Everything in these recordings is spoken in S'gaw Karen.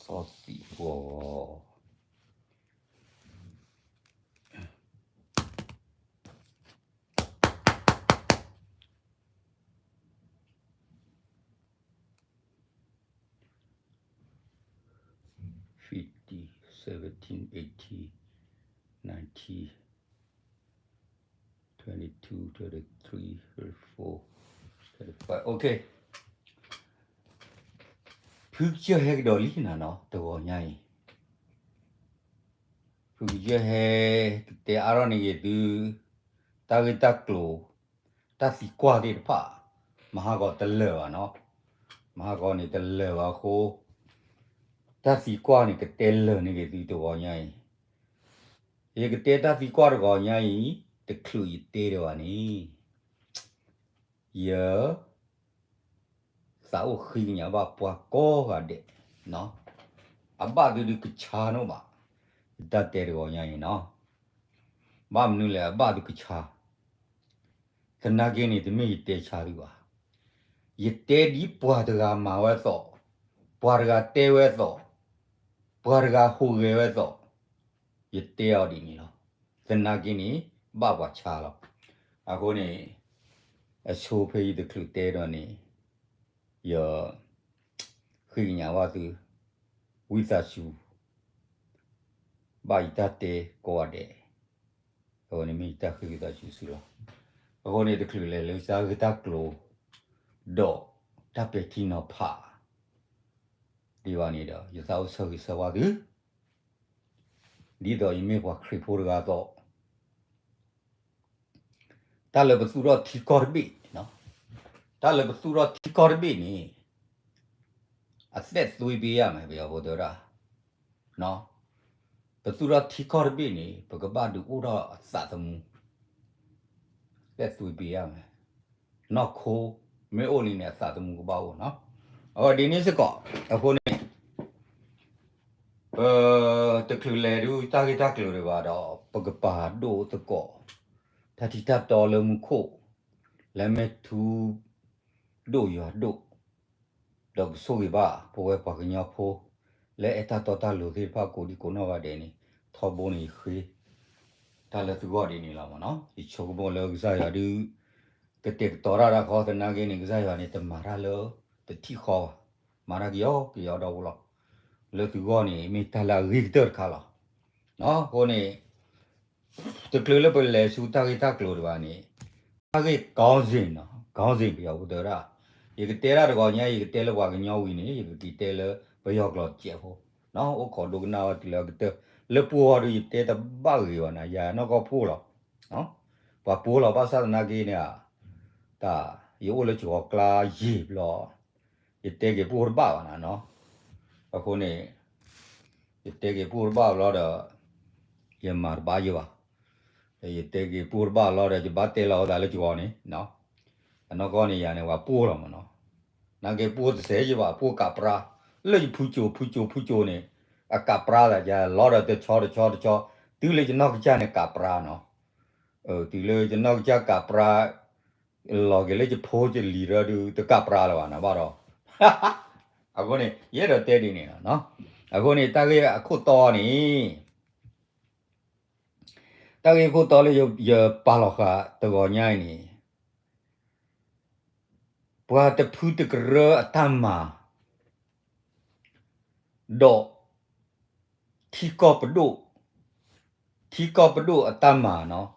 သီသံၣ်ဃီ fifty, seventeen, eighteen, nineteen, twenty-two, twenty-three, twenty-four, twenty-five, okay. ဖုကစၢၢ်ဟဲကဒီးလံနၤနီၤ တဂီၤညါအံၤ ဖုကစၢၢ်ဟဲ ကတဲအါထီၣ်န့ၢ်က့ၤသု တၢ်ဂ့ၢ်တၢ်ကျိၤ တၢ်သံကွၢ်သ့ၣ်တဖၣ် မဟါဂီၤတလၢာ်ဘၣ်နီၤ, မဟါဂီၤန့ၣ်တလၢာ်ဘၣ်အဃိ တၢ်သံကွၢ်န့ၣ် ကတဲလၢာ်န့ၢ်က့ၤသုတဂီၤညါအံၤ, ယကတဲတၢ်သံကွၢ်တဂီၤညါအံၤ တချုးယတဲဒီးဘၣ်န့ၣ် ယ သးအိၣ်ဃ့ကညးဘၣ်ပှၤကိးဂၤဒဲး, အဘၣ်သုဒုးကဆါနီၣ်ဘၣ်, ယတၢ်တဲတဂီၤညါအံၤနီၤ, ဘၣ်မနုၤလဲၣ်အဘၣ်သုကဆါ, သနာ်က့န့ၣ် တမ့ၢ်ယတဲဆါသုဘၣ်, ယတဲဒ်ပှၤတဂၤမၤဝဲသိး, ပှၤတဂၤတဲဝဲသိး, ပှၤတဂၤဟူးဂဲၤဝဲသိး, ယတဲအီၤဒ်န့ၣ်လီၤ. သနာ်က့န့ၣ် ဘၣ်ပှၤဆါလီၤ. အဃိန့ၣ် အဆိဖဲယတချုးတဲဒီးန့ၣ် ယ ဃ့ကညးဘၣ်သု ဝံသးစူၤ ဘၣ်ယတၢ်တဲကိးဂၤဒဲး, အဝဲန့ၣ်မ့ၢ်ယတၢ်ဃ့ဝံသးစူၤစုလီၤ. အဃိန့ၣ် တချုးလဲၤလၢတၢ်ဂ့ၢ်တၢ်ကျိၤ ဒီးတၢ်ပဲာ်ထံနီၤဖး ဒ်ဘၣ်န့ၣ်ဒီး ယသးအိၣ်ဆၢဂ့ၤဆၢဝါသု ဒ်သိးယမ့ၢ်ပှၤခရံာ်ဖိတဂၤအသိး, တၢ်လၢပသူၣ်ထီၣ်ထံကီၢ်တဘ့ၣ်, တၢ်လၢပသူၣ်ထီၣ်ထံကီၢ်တဘ့ၣ်န့ၣ် အသက်သွေးပေးရမယ် ပယီၤဖိတဲဝဲဒၣ်, ပသူၣ်ထီၣ်ထံကီၢ်တဘ့ၣ်န့ၣ် ပကဘၣ်ဒုးအိၣ်ထီၣ်အသးသမူ သက်သွေးပေးရမယ်, နီၢ်ခိမ့ၢ်အိၣ်လံန့ၣ် အသးသမူကဘၣ်အိၣ်နီၤ. အဝဲဒ်န့ၣ်စ့ၢ်ကီး အဃိန့ၣ် ပတချုးလဲၤဒုးတၢ်ဂ့ၢ်တၢ်ကျိၤဒံးဘၣ်ဒီး ပကပာ်ဒိၣ်သကိး တၢ်ထံတၢ်တီလၢမူခိၣ် လၢမ့ၢ်ထူဒိၣ်ယွၤဒိၣ် ဒီးကဆိၣ်ဂ့ၤဘၣ် ပဝဲပှၤကညီဖိ လၢအဲၣ်တၢ်တီတၢ်လိၤသ့ၣ်တဖၣ်ကိးဒံကိးနီၢ်ဂၤဒဲးန့ၣ် ထီဘိန့ၣ်ယဃ့ တၢ်လၢသုဂီၢ်ဒ်န့ၣ်လီၤမ့ၢ်နီၤ. ယဆိကမိၣ်လၢကစၢ်ယွၤဒုး ကတဲာ်ကတီၤတၢ်တခီ သနာ်က့န့ၣ် ကစၢ်ယွၤန့ၣ် တမၤတၢ်လၢတထံၣ်ဃီဘၣ်, မၤတၢ်ကယီကယီဒီပုၢ်လီၤ. လၢသုဂီၢ်န့ၣ် မ့ၢ်တၢ်လၢအဂ့ၤကတၢၢ်တခါလီၤ. အဃိန့ၣ် တချုးလၢပလဲၤဆူတၢ်ဂ့ၢ်တၢ်ကျိၤဒံးဘၣ်န့ၣ် တၢ်ဂ့ၢ် ခေါင်းစဉ်နီၤ, ခေါင်းစဉ် ပယီၤဖိတဲဝဲဒၣ်, ယကတဲတၢ်တဂီၤညါ ယကတဲလၢပှၤကညီဝံၤန့ၣ် ယကက့ၤတဲလၢပယီၤကျိာ်စဲးဖိ, အိၣ်ခိးဒိကနၣ်ဝဲတုၤလၢကတၢၢ်, လၢပှိၢ်ဂီၤဒုးယတဲတဘၣ်ဂ့ၤဘၣ်နၤ ယၤနီၢ်ကီၢ်ပှိၢ်လီၤ. ပှၤပှိၢ်လီၤ ဘၣ်ဆၣ်သနာ်က့န့ၣ် တၢ် ယအိၣ်လၢကီၤကျါယံာ်ဘျီ ယတဲက့ၤပှိၢ်တဘၣ်ဘၣ်နၤနီၤ. အဃိန့ၣ် ယတဲက့ၤပှိၢ်တဘၣ်ဘျီဒီး ယမၤတဘၣ်ယဲဘၣ်. ယတဲက့ၤပှိၢ်တဘၣ်ဘျီဒီး ယဘၣ်တဲလီၤအသးလၢကီၤန့ၣ်, အနီၢ်ကီၢ်န့ၣ်ယၤန့ၣ် ပှၤပှိၢ်လီၤမ့ၢ်နီၤ. နာ်က့ပှိၢ်တစဲးယဲဘၣ် ပှိၢ်ကးပြါ, လၢယဖုကၠိ ဖုကၠိ ဖုကၠိန့ၣ် အကးပြါသးယၤလီၤဒီးတဆီတဆီတဆီ, တုၤလၢယနီၢ်ကစၢ်န့ၣ်ကးပြါနီၤ. တုၤလၢယနီၢ်ကစၢ်ကးပြါ လီၤက့ၤလၢယဖိယလံၤဒီးဒုး တကးပြါလၢၤဘၣ်နၤဘၣ်ဒီး, အဃိန့ၣ် ယအဲၣ်ဒိးတဲဒ်န့ၣ်လီၤ. အဃိန့ၣ် တၢ်ဂ့ၢ်အခိၣ်တီန့ၣ် တၢ်ဂ့ၢ်ခိၣ်တီလၢယပာ်လီၤဃာ်တဂီၤညါအံၤန့ၣ် ပှၤတဖုတကရၢအတၢ်မၤ ဒီး ထံကီၢ်ပဒိၣ်, ထံကီၢ်ပဒိၣ်အတၢ်မၤနီၤ,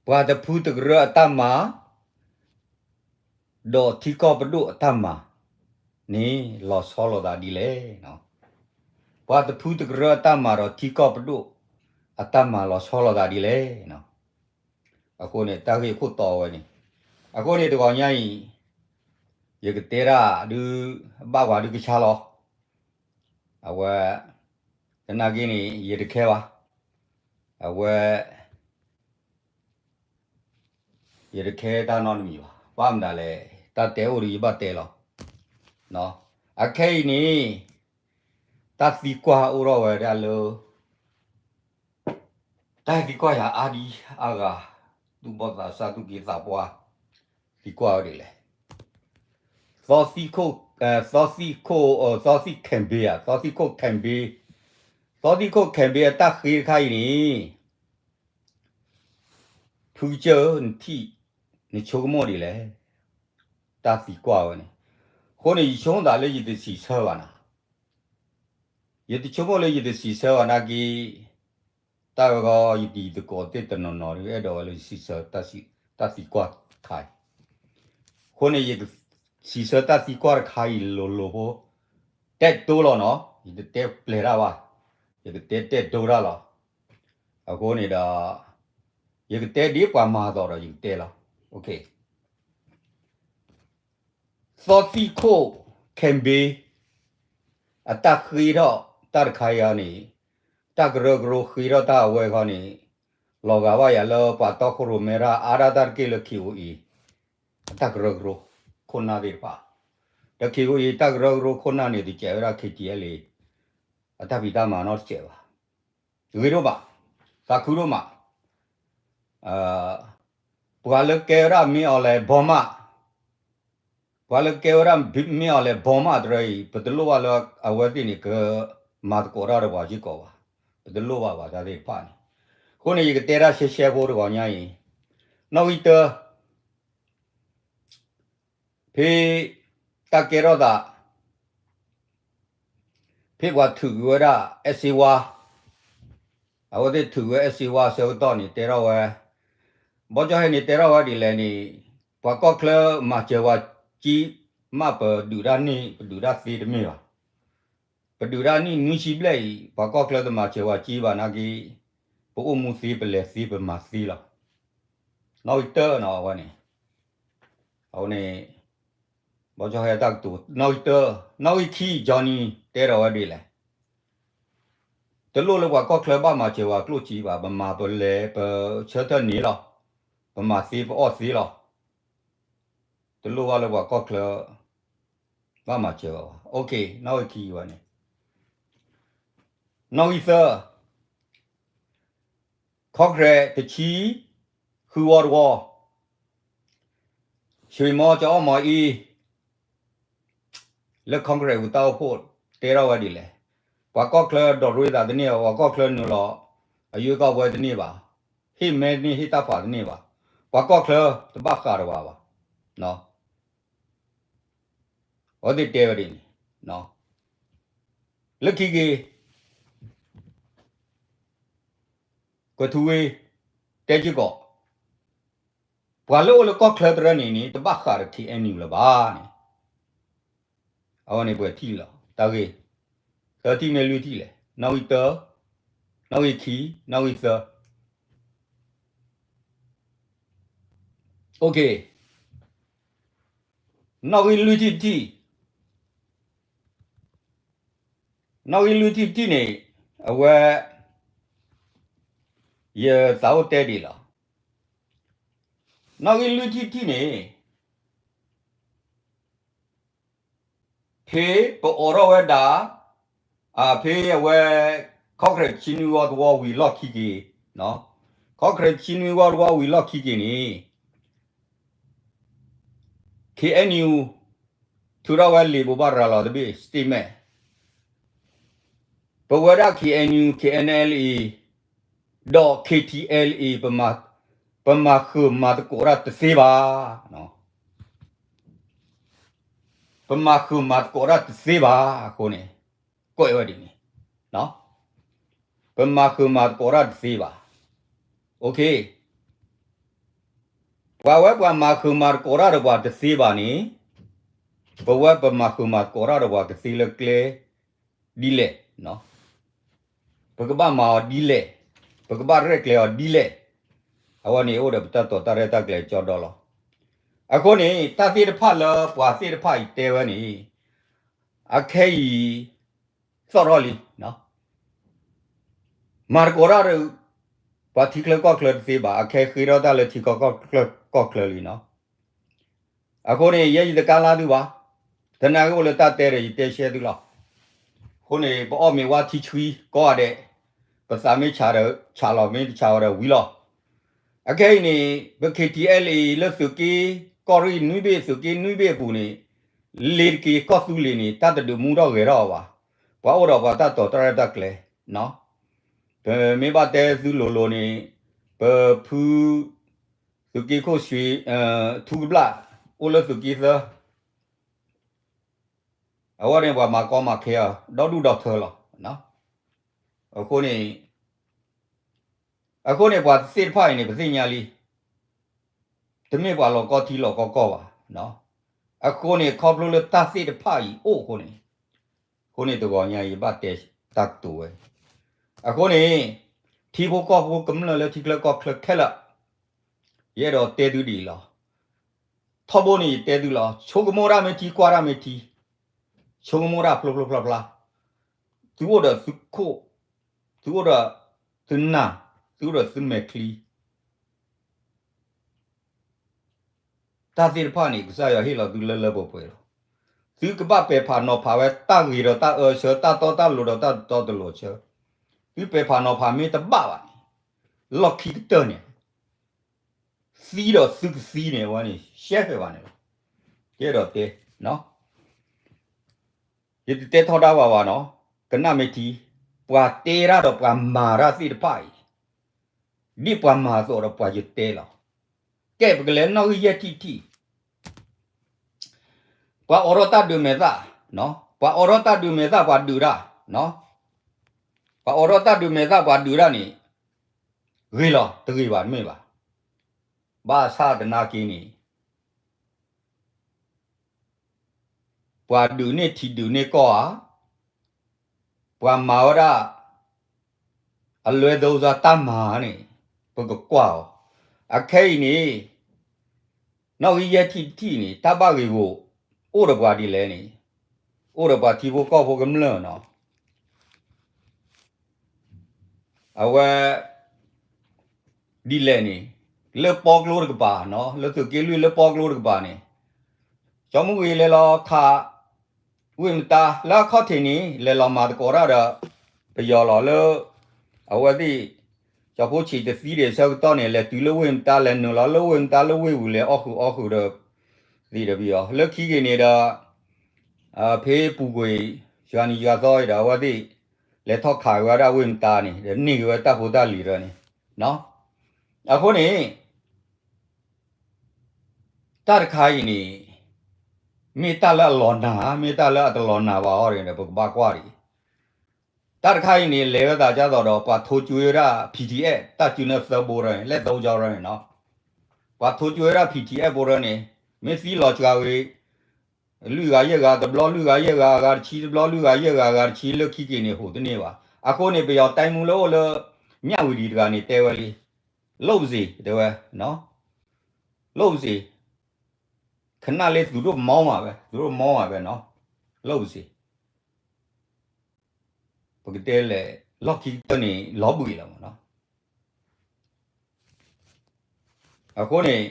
ပှၤတဖုတကရၢအတၢ်မၤ ဒီးထံကီၢ်ပဒိၣ်အတၢ်မၤန့ၣ် လီၤဆီလိာ်သးဒ်လဲၣ်. ပှၤတဖုတကရၢအတၢ်မၤဒီးထံကီၢ်ပဒိၣ် အတၢ်မၤလီၤဆီလိာ်သးဒ်လဲၣ်. အဃိန့ၣ် တၢ်ဂ့ၢ်အခိၣ်တီဝဲန့ၣ်, အဃိန့ၣ်တဂီၤညါအံၤ ယကတဲဒၣ်ဒုး ဘၣ်ပှၤဒုးကဆါလီၤ. အဝဲ သနာ်က့န့ၣ် ယတခဲဘၣ်. အဝဲ ယတခဲတၢ်နီတမံၤဘၣ်. ဘၣ်မနုၤလဲၣ်, တၢ်တဲအိၣ်ဒီးယဘၣ်တဲလီၤ. အခဲအံၤန့ၣ် တၢ်သံကွၢ်အိၣ်ထီၣ်ဝဲဒၣ်လၢ တၢ်သံကွၢ်ယၤအါဒံအါဂၤ, သူၣ်ဘီၣ်သးစၢ်သူၣ်က့သးပှၢ်, သံကွၢ်ဝဲဒ်လဲၣ်. သီသံခိၣ် သီသံၣ်ခိၣ်, သီသံၣ် campaign ဧါ, သီသံၣ်ခိၣ် campaign, သီသံၣ်ခိၣ် campaign အတၢ်ဃ့တခါအံၤန့ၣ် ဖုကစၢၢ်ဧၢ နထံၣ်, နဆိကမိၣ်ဒ်လဲၣ်, တၢ်သံကွၢ်ဝဲန့ၣ်. အဃိန့ၣ် ယဆိကမိၣ်သးလၢယတစံးဆၢဘၣ်နၤ, ယတဆိကမိၣ်လၢယတစံးဆၢဘၣ်နာ်က့, တၢ်ဝဲဃီယတံၤသကိးသ့ၣ်တနီၤနီၤ အဲၣ်ဒိးဝဲလၢယစံးဆၢ တၢ်သံကွၢ်တခါအံၤ. အဃိန့ၣ် ယကစံးဆၢတၢ်သံကွၢ်တခါအံၤလိၤလိၤဖိ, တဲာ်တိလီၤနီၤ, ယတတဲပျဲၤတၢ်ဘၣ်, ယကတဲတဲာ်တိတၢ်လီၤ. အဃိန့ၣ်ဒီး ယကတဲဒ်ပှၤမၤအသိးဒီးယကတဲလီၤ. သီသံၣ်ခိၣ် campaign အတၢ်ဃ့ထီၣ်တၢ်တခါအံၤန့ၣ်, တၢ်ကရၢကရိဃ့ထီၣ်တၢ်အဝဲခီန့ၣ်, လီၤဂာ်ဘၣ်ယၤလၢပှၤတီခိၣ်ရိၣ်မဲတၢ်အါဒၣ်တၢ်တက့ၢ်လၢ K O A အတၢ်ကရၢကရိခိၣ်နၢ်သ့ၣ်တဖၣ်, ဒီး K O A တၢ်ကရၢကရိခိၣ်နၢ်န့ၣ် တစဲးဝဲဒၣ် K T L A အတၢ်ဖံးတၢ်မၤနီတစဲးဘၣ်. ဂ့ၤဒိၣ်မး, သးခုဒိၣ်မး. ပှၤလၢကဲဝဲဒၣ်မ့ၢ်အီၤလဲၣ်ဘီမး, ပှၤလၢကဲဝဲဒၣ်မ့ၢ်အီၤလဲၣ်ဘီမးတရၢအံၤ ပတလိၣ်ဘၣ်လၢအဝဲသ့ၣ်န့ၣ် ကမၤသကိးတၢ်ဒီးပှၤစ့ၢ်ကီးဘၣ်, ပတလိၣ်ဘၣ်ပှၤတၢ်သ့ၣ်တဖၣ်န့ၣ်. အဃိန့ၣ် ယကတဲတၢ်ရှဲရှဲဖိတဂီၤညါအံၤ, နီၣ်ဂံၢ်တၢ ဖဲတၢ်ကဲထီၣ်သး ဖဲပှၤထုးကွံာ်ဝဲဒၣ် အဲၣ်စ့ဝါ, အဝဲသ့ၣ်ထုးကွံာ်ဝဲအဲၣ်စ့ဝါအဆၢကတီၢ်န့ၣ် တဲထီၣ်ဝဲ, ဘီကၠီဟဲန့ၣ် တဲထီၣ်ဝဲဒ်လဲၣ်န့ၣ်, ပှၤကီၢ်ချၢမၤစၢၤဝဲက့မး ပဒုးတၢ်န့ၢ် ပဒုးတၢ်သ့တမ့ၢ်ဘၣ်. ပဒုးတၢ်န့ၢ်နွံဆံဘျဲၣ်အံၤ ပှၤကီၢ်ချၢတမၤစၢၤဝဲက့ဘၣ်နာ်က့, ပအိၣ်မူသ့ ပလဲၤသ့ ပမၤသ့လီၤ. နီၣ်ဂံၢ်တၢနီၤ အဝဲန့ၣ်, အဝဲန့ၣ် ဘီကၠီဟဲတၢ်ကတိၤ နီၣ်ဂံၢ်တၢ, နီၣ်ဂံၢ်ခံ Johnny တဲထီၣ်ဝဲဒ်လဲၣ်, တလိၣ်လၢပှၤကီၢ်ချၢဘၣ်မၤစၢၤဝဲကျိၣ်စ့ဘၣ်, ပမၤပလဲၤ ပဆၢထၢၣ်န့ၣ်လီၤ, ပမၤသ့ပအီၣ်သ့လီၤ. တလိၣ်ဘၣ်လၢပှၤကီၢ်ချၢ ဘၣ်မၤစၢၤဝဲဘၣ်. နီၣ်ဂံၢ်ခံဝဲန့ၣ်, နီၣ်ဂံၢ်သၢ Congress တဆံဃုဝီတဝီ, ဆွ့ၣ်မီကီအီၣ်မီအံၤ လၢ Congress ပူၤတၢ်အိၣ်ဖှိၣ်တဲထီၣ်ဝဲဒ်လဲၣ်, ပှၤကီၢ်ချၢဒိးရ့သးတန့ၢ်ဘၣ်, ပှၤကီၢ်ချၢနုာ်လီၤ အယွ့ကီၢ်ပှဲၤတန့ၢ်ဘၣ်, ဟ့ၣ်မဲတန့ၢ် ဟ့ၣ်တၢ်ဖးတန့ၢ်ဘၣ်, ပှၤကီၢ်ချၢတဘၣ်ဃးဒီးပှၤဘၣ်. အဝဲသ့ၣ်တဲဝဲဒ်န့ၣ်, လၢခံက့ၤ ကွဲၤထူဝ့ တဲစ့ၢ်ကီး, ပှၤလၢအိၣ်လၢကီၢ်ချၢတရၢန့ၣ်န့ၣ် တဘၣ်ဃးဒီး K N U လၢၤဘၣ်န့ၣ်, အဝဲန့ၣ်ပှဲၤထံၣ်လီၤ တၢ်ဂ့ၢ်, သၢထံၣ်မ့ၢ်လွံၢ်ထံၣ်လဲၣ်, နီၣ်ဂံၢ်တၢ, နီၣ်ဂံၢ်ခံ, နီၣ်ဂံၢ်သၢ. နီၣ်ဂံၢ်လွံၢ်ထံၣ်တထံၣ်, နီၣ်ဂံၢ်လွံၢ်ထံၣ်တထံၣ်န့ၣ်, အဝဲ ယသးအိၣ်တဲဒ်လီၤ. နီၣ်ဂံၢ်လွံၢ်ထံၣ်တထံၣ်န့ၣ် ဖဲပအိးထီၣ်ဝဲဒၣ်, ဖဲအဝဲ Congress တဆံနွံဝီတဝီဝံၤလီၢ်ခံက့ၤ, Congress တဆံနွံဝီတဝီဝံၤလီၢ်ခံက့ၤန့ၣ် K N U ထုးထီၣ်ဝဲလံာ်ဘိးဘၣ်ရၤလီၤတဘ့ၣ် statement, ပဝဲဒၣ် K N U, K N L A ဒီး K T L A ပမၤဃုာ်မၤသကိးတၢ်တသ့ဘၣ်. ပမၤဃုာ်မၤသကိးတၢ်တသ့ဘၣ်အဃိန့ၣ်, ကွဲးဝဲဒ်န့ၣ်, ပမၤဃုာ်မၤသကိးတၢ်တသ့ဘၣ်. ပှၤဝဲပှၤမၤဃုာ်မၤသကိးတၢ်ဒီးပှၤတသ့ဘၣ်န့ၣ်, ပဝဲပမၤဃုာ်မၤသကိးတၢ်ဒီးပှၤကသ့လၢကျဲဒ်လဲၣ်, ပကဘၣ်မၤအီၤဒ်လဲၣ်, ပကဘၣ်ရဲၣ်ကျဲၤအီၤဒ်လဲၣ်, အဝဲန့ၣ်အိၣ်ဒီးပတၢ်တိာ်တၢ်ရဲၣ်တၢ်ကျဲၤကၠီဒီလီၤ. အဃိန့ၣ် တၢ်သ့ၣ်တဖၣ်လၢပှၤသ့ၣ်တဖၣ်အံၤတဲဝဲန့ၣ်, အခဲအံၤ သီၣ်ထီၣ်လံ မၤသကိးတၢ်ဒီး ပှၤထံချၢကီၢ်ချၢတသ့ဘၣ်, အခဲဃ့ထီၣ်တၢ်လၢထံကီၢ်ကီၢ်ချၢလံနီၤ. အဃိန့ၣ် ယဲယတကါလၢသုဘၣ်, တနာ်က့အိၣ်လၢတၢ်တဲဒီး ယတဲရှဲသုလီၤ. အဃိန့ၣ် ပအီၣ်မ့ၤဝါထံဆှံကိးဂၤဒဲး, ပသးမ့ၢ်ဆးဒီးဆးလီၤ, မ့ၢ်တဆးဝဲဒီးဝံၤလီၤ. အခဲအံၤန့ၣ် ပ K T L A လၢသုးက့ကီၢ်ရ့ၣ်နွံဘ့ၣ် သုးက့နွံဘ့ၣ်အပူၤန့ၣ် လ့ၤတက့ၤကီၢ်သူလ့ၤန့ၣ် တၢ်တဒုးမူထီၣ်ဂဲၤထီၣ်အီၤဘၣ်. ပှၤအိၣ်ဒီးပှၤတၢ်တိာ်တၢ်ရဲၣ်တၢ်ကျဲၤ, ပမ့ၢ်ဘၣ်တဲသုလိၤလိၤန့ၣ် ပဖု သုးက့ခိၣ်ဆှံ ထူကဘျၣ် အိၣ်လၢသုးက့သၢ အဝဲန့ၣ်ပှၤမၤကီမၤခဲအီၤ ဒီဒူၣ်ဒီထၢလီၤ. အဃိန့ၣ် အဃိန့ၣ်ပှၤသ့ၣ်တဖၣ်အံၤန့ၣ် ပသ့ၣ်ညါလံ တမ့ၢ်ပှၤလီၤကီထံလီၤကီကီၢ်ဘၣ်. အဃိန့ၣ် ခီဖျိလၢတၢ်သ့ၣ်တဖၣ်အံၤအိၣ်အဃိန့ၣ်, အဃိန့ၣ်တဂီၤညါအံၤဘၣ်တဲတၢ်ကတိၤဝဲ, အဃိန့ၣ် ထံဖိကီၢ်ဖိကမျၢၢ်လၢထံချၢကီၢ်ချၢခဲလၢာ် ယအဲၣ်ဒိးတဲသုဒ်အံၤလီၤ. ထီဘိန့ၣ်ယတဲသုလီၤ, ဆိကမိၣ်တၢ်မ့ၢ်ထံ ကွၢ်တၢ်မ့ၢ်ထံ, ဆိကမိၣ်တၢ်ဖျိဖျိဖျါဖျါ, သုအိၣ်ဒီးသုခိၣ်, သုအိၣ်ဒီးသုနၢ်, သုအိၣ်ဒီးသုမဲာ်ချံ တၢ်သ့ၣ်တဖၣ်န့ၣ် ကစၢ်ယွၤဟ့ၣ်လီၤသုလၢလၢပှဲၤပှဲၤလီၤ. သုကဘၣ်ပဲာ်ဖးနီၤဖးဝဲတၢ်ဂ့ၤဒီးတၢ်အၢဆၢ တၢ်တီတၢ်လိၤဒီးတၢ်တတီတလိၤဆၢ, သုပဲာ်ဖးနီၤဖးမ့ၢ်တဘၣ်ဘၣ်န့ၣ်, လီၢ်ခံကတၢၢ်န့ၣ် သံဒီးသုကသံန့ၣ် အဝဲန့ၣ် ရှဲဃဲၤဘၣ်န့ၣ်လီၤ. ယအဲၣ်ဒိးတဲ ယတတဲထီဒါပှၤဘၣ်နီၤ, ကနၣ်မ့ၢ်ထံ, ပှၤတဲတၢ်ဒီးပှၤမၤတၢ်သ့ၣ်တဖၣ်အံၤ, ဒ်ပှၤမၤအသိးဒီးပှၤယတဲလီၤ. ကဲပကလဲၤနီၣ်ဂံၢ်ယဲၢ်ထံၣ်တထံၣ်, ပှၤအိးထီၣ်တၢ်ဒုးမဲာ်သၣ်, ပှၤအိးထီၣ်တၢ်ဒုးမဲာ်သၣ်ပှၤဒုးတၢ်, ပှၤအိးထီၣ်တၢ်ဒုးမဲာ်သၣ်ပှၤဒုးတၢ်န့ၣ်, ဂ့ၤလီၤ တဂ့ၤဘၣ်တမ့ၢ်ဘၣ်. ဘၣ်ဆၣ်သနာ်က့န့ၣ် ပှၤဒုးန့ၢ်ထံဒုးန့ၢ်ကီၢ်ဧါ, ပှၤမၤဝဲဒၣ် အလွဲသုံးစားတၢ်မၤန့ၣ် ပကကွၢ်အီၤ. အခဲအံၤန့ၣ် နီၣ်ဂံၢ်ယဲၢ်ထံၣ်တထံၣ်န့ၣ် တၢ်ဘၣ်ဂ့ၢ်ဂီၢ် အိၣ်ဒီးပှၤဒ်လဲၣ်န့ၣ်, အိၣ်ဒီးပှၤထံဖိကီၢ်ဖိကမျၢၢ်နီၤ. အဝဲ ဒ်လဲၣ်န့ၣ်, လၢပီကျိတကပၤ, လၢသုးက့လွံၢ်လၢပီကျိတကပၤန့ၣ်, ကၠီမုၢ်ဂ့ၤလဲၤလီၤခး ဝ့ၢ်မတါလၢအခီၣ်ထံးန့ၣ် လဲၤလီၤမၤသကိးတၢ်ဒီး ပယီၤလီၤလၢ အဝဲသ့ၣ် ကၠီဖိဆံးတသံဒံးဆၢကတီၢ်န့ၣ် လဲၤတုၤလၢဝ့ၢ်မတါ လဲၤနုာ်လီၤလၢဝ့ၢ်မတါလၢဝ့ၢ်ဝူၤ လဲၤအီၣ်ဃုာ်အီဃုာ်ဒီး သ့ၣ်ဒီးပယီၤ လၢခံက့ၤန့ၣ်ဒီး ဖဲပူၤကွံာ် ယွၤနံၤယွၤသီအံၤဒီး အဝဲသ့ၣ် လဲၤထီၣ်ခးက့ၤဝဲဒၣ်ဝ့ၢ်မတါန့ၣ် ဒီးန့ၢ်က့ၤဝဲတၢ်ဖိတၢ်လံၤဒီးန့ၣ်, အဃိန့ၣ် တၢ်တခါအံၤန့ၣ် မ့ၢ်တၢ်လၢအလီၤနာ် မ့ၢ်တၢ်လၢအတလီၤနာ်ဘၣ်အီၤဒီး ပကဘၣ်ကွၢ်ဒံး, တၢ်တခါအံၤန့ၣ် လဲၤဝဲသးဒ်သိးဒီး ပှၤထိကွံဝဲဒၣ် P T F တၢ်စုနၢသၢဘိရၢန့ၣ် လဲၣ်သိကၠီရၢန့ၣ်နီၤ, ပှၤထိကွံဝဲဒၣ် P T F ဘိရၢန့ၣ် မ့ၢ်သံလီၤစှၤဝံၤ လွံၢ်ဂၤယဲၢ်ဂၤတဘျီ လွံၢ်ဂၤယဲၢ်ဂၤအဂၤတဆံတဘျီ လွံၢ်ဂၤယဲၢ်ဂၤအဂၤတဆံ လၢခံက့ၤန့ၣ် ဟူးတန့ၢ်ဘၣ်. အဃိန့ၣ် ပယီၤတိုင်းမှူးလၢအိၣ်လၢ မြဝတီ တဂၤန့ၣ် တဲဝဲလံ, လုပ်ပါစေ တဲဝဲ, လုပ်ပါစေ, ခဏလေး သူတို့မောင်းမှာပဲ, သူတို့မောင်းမှာပဲနော်, လုပ်ပါစေ. ပကတဲလဲၣ် လီၢ်ခံကတၢၢ်န့ၣ် လီၤဘှံးလီၤမ့ၢ်နီၤ. အဃိန့ၣ်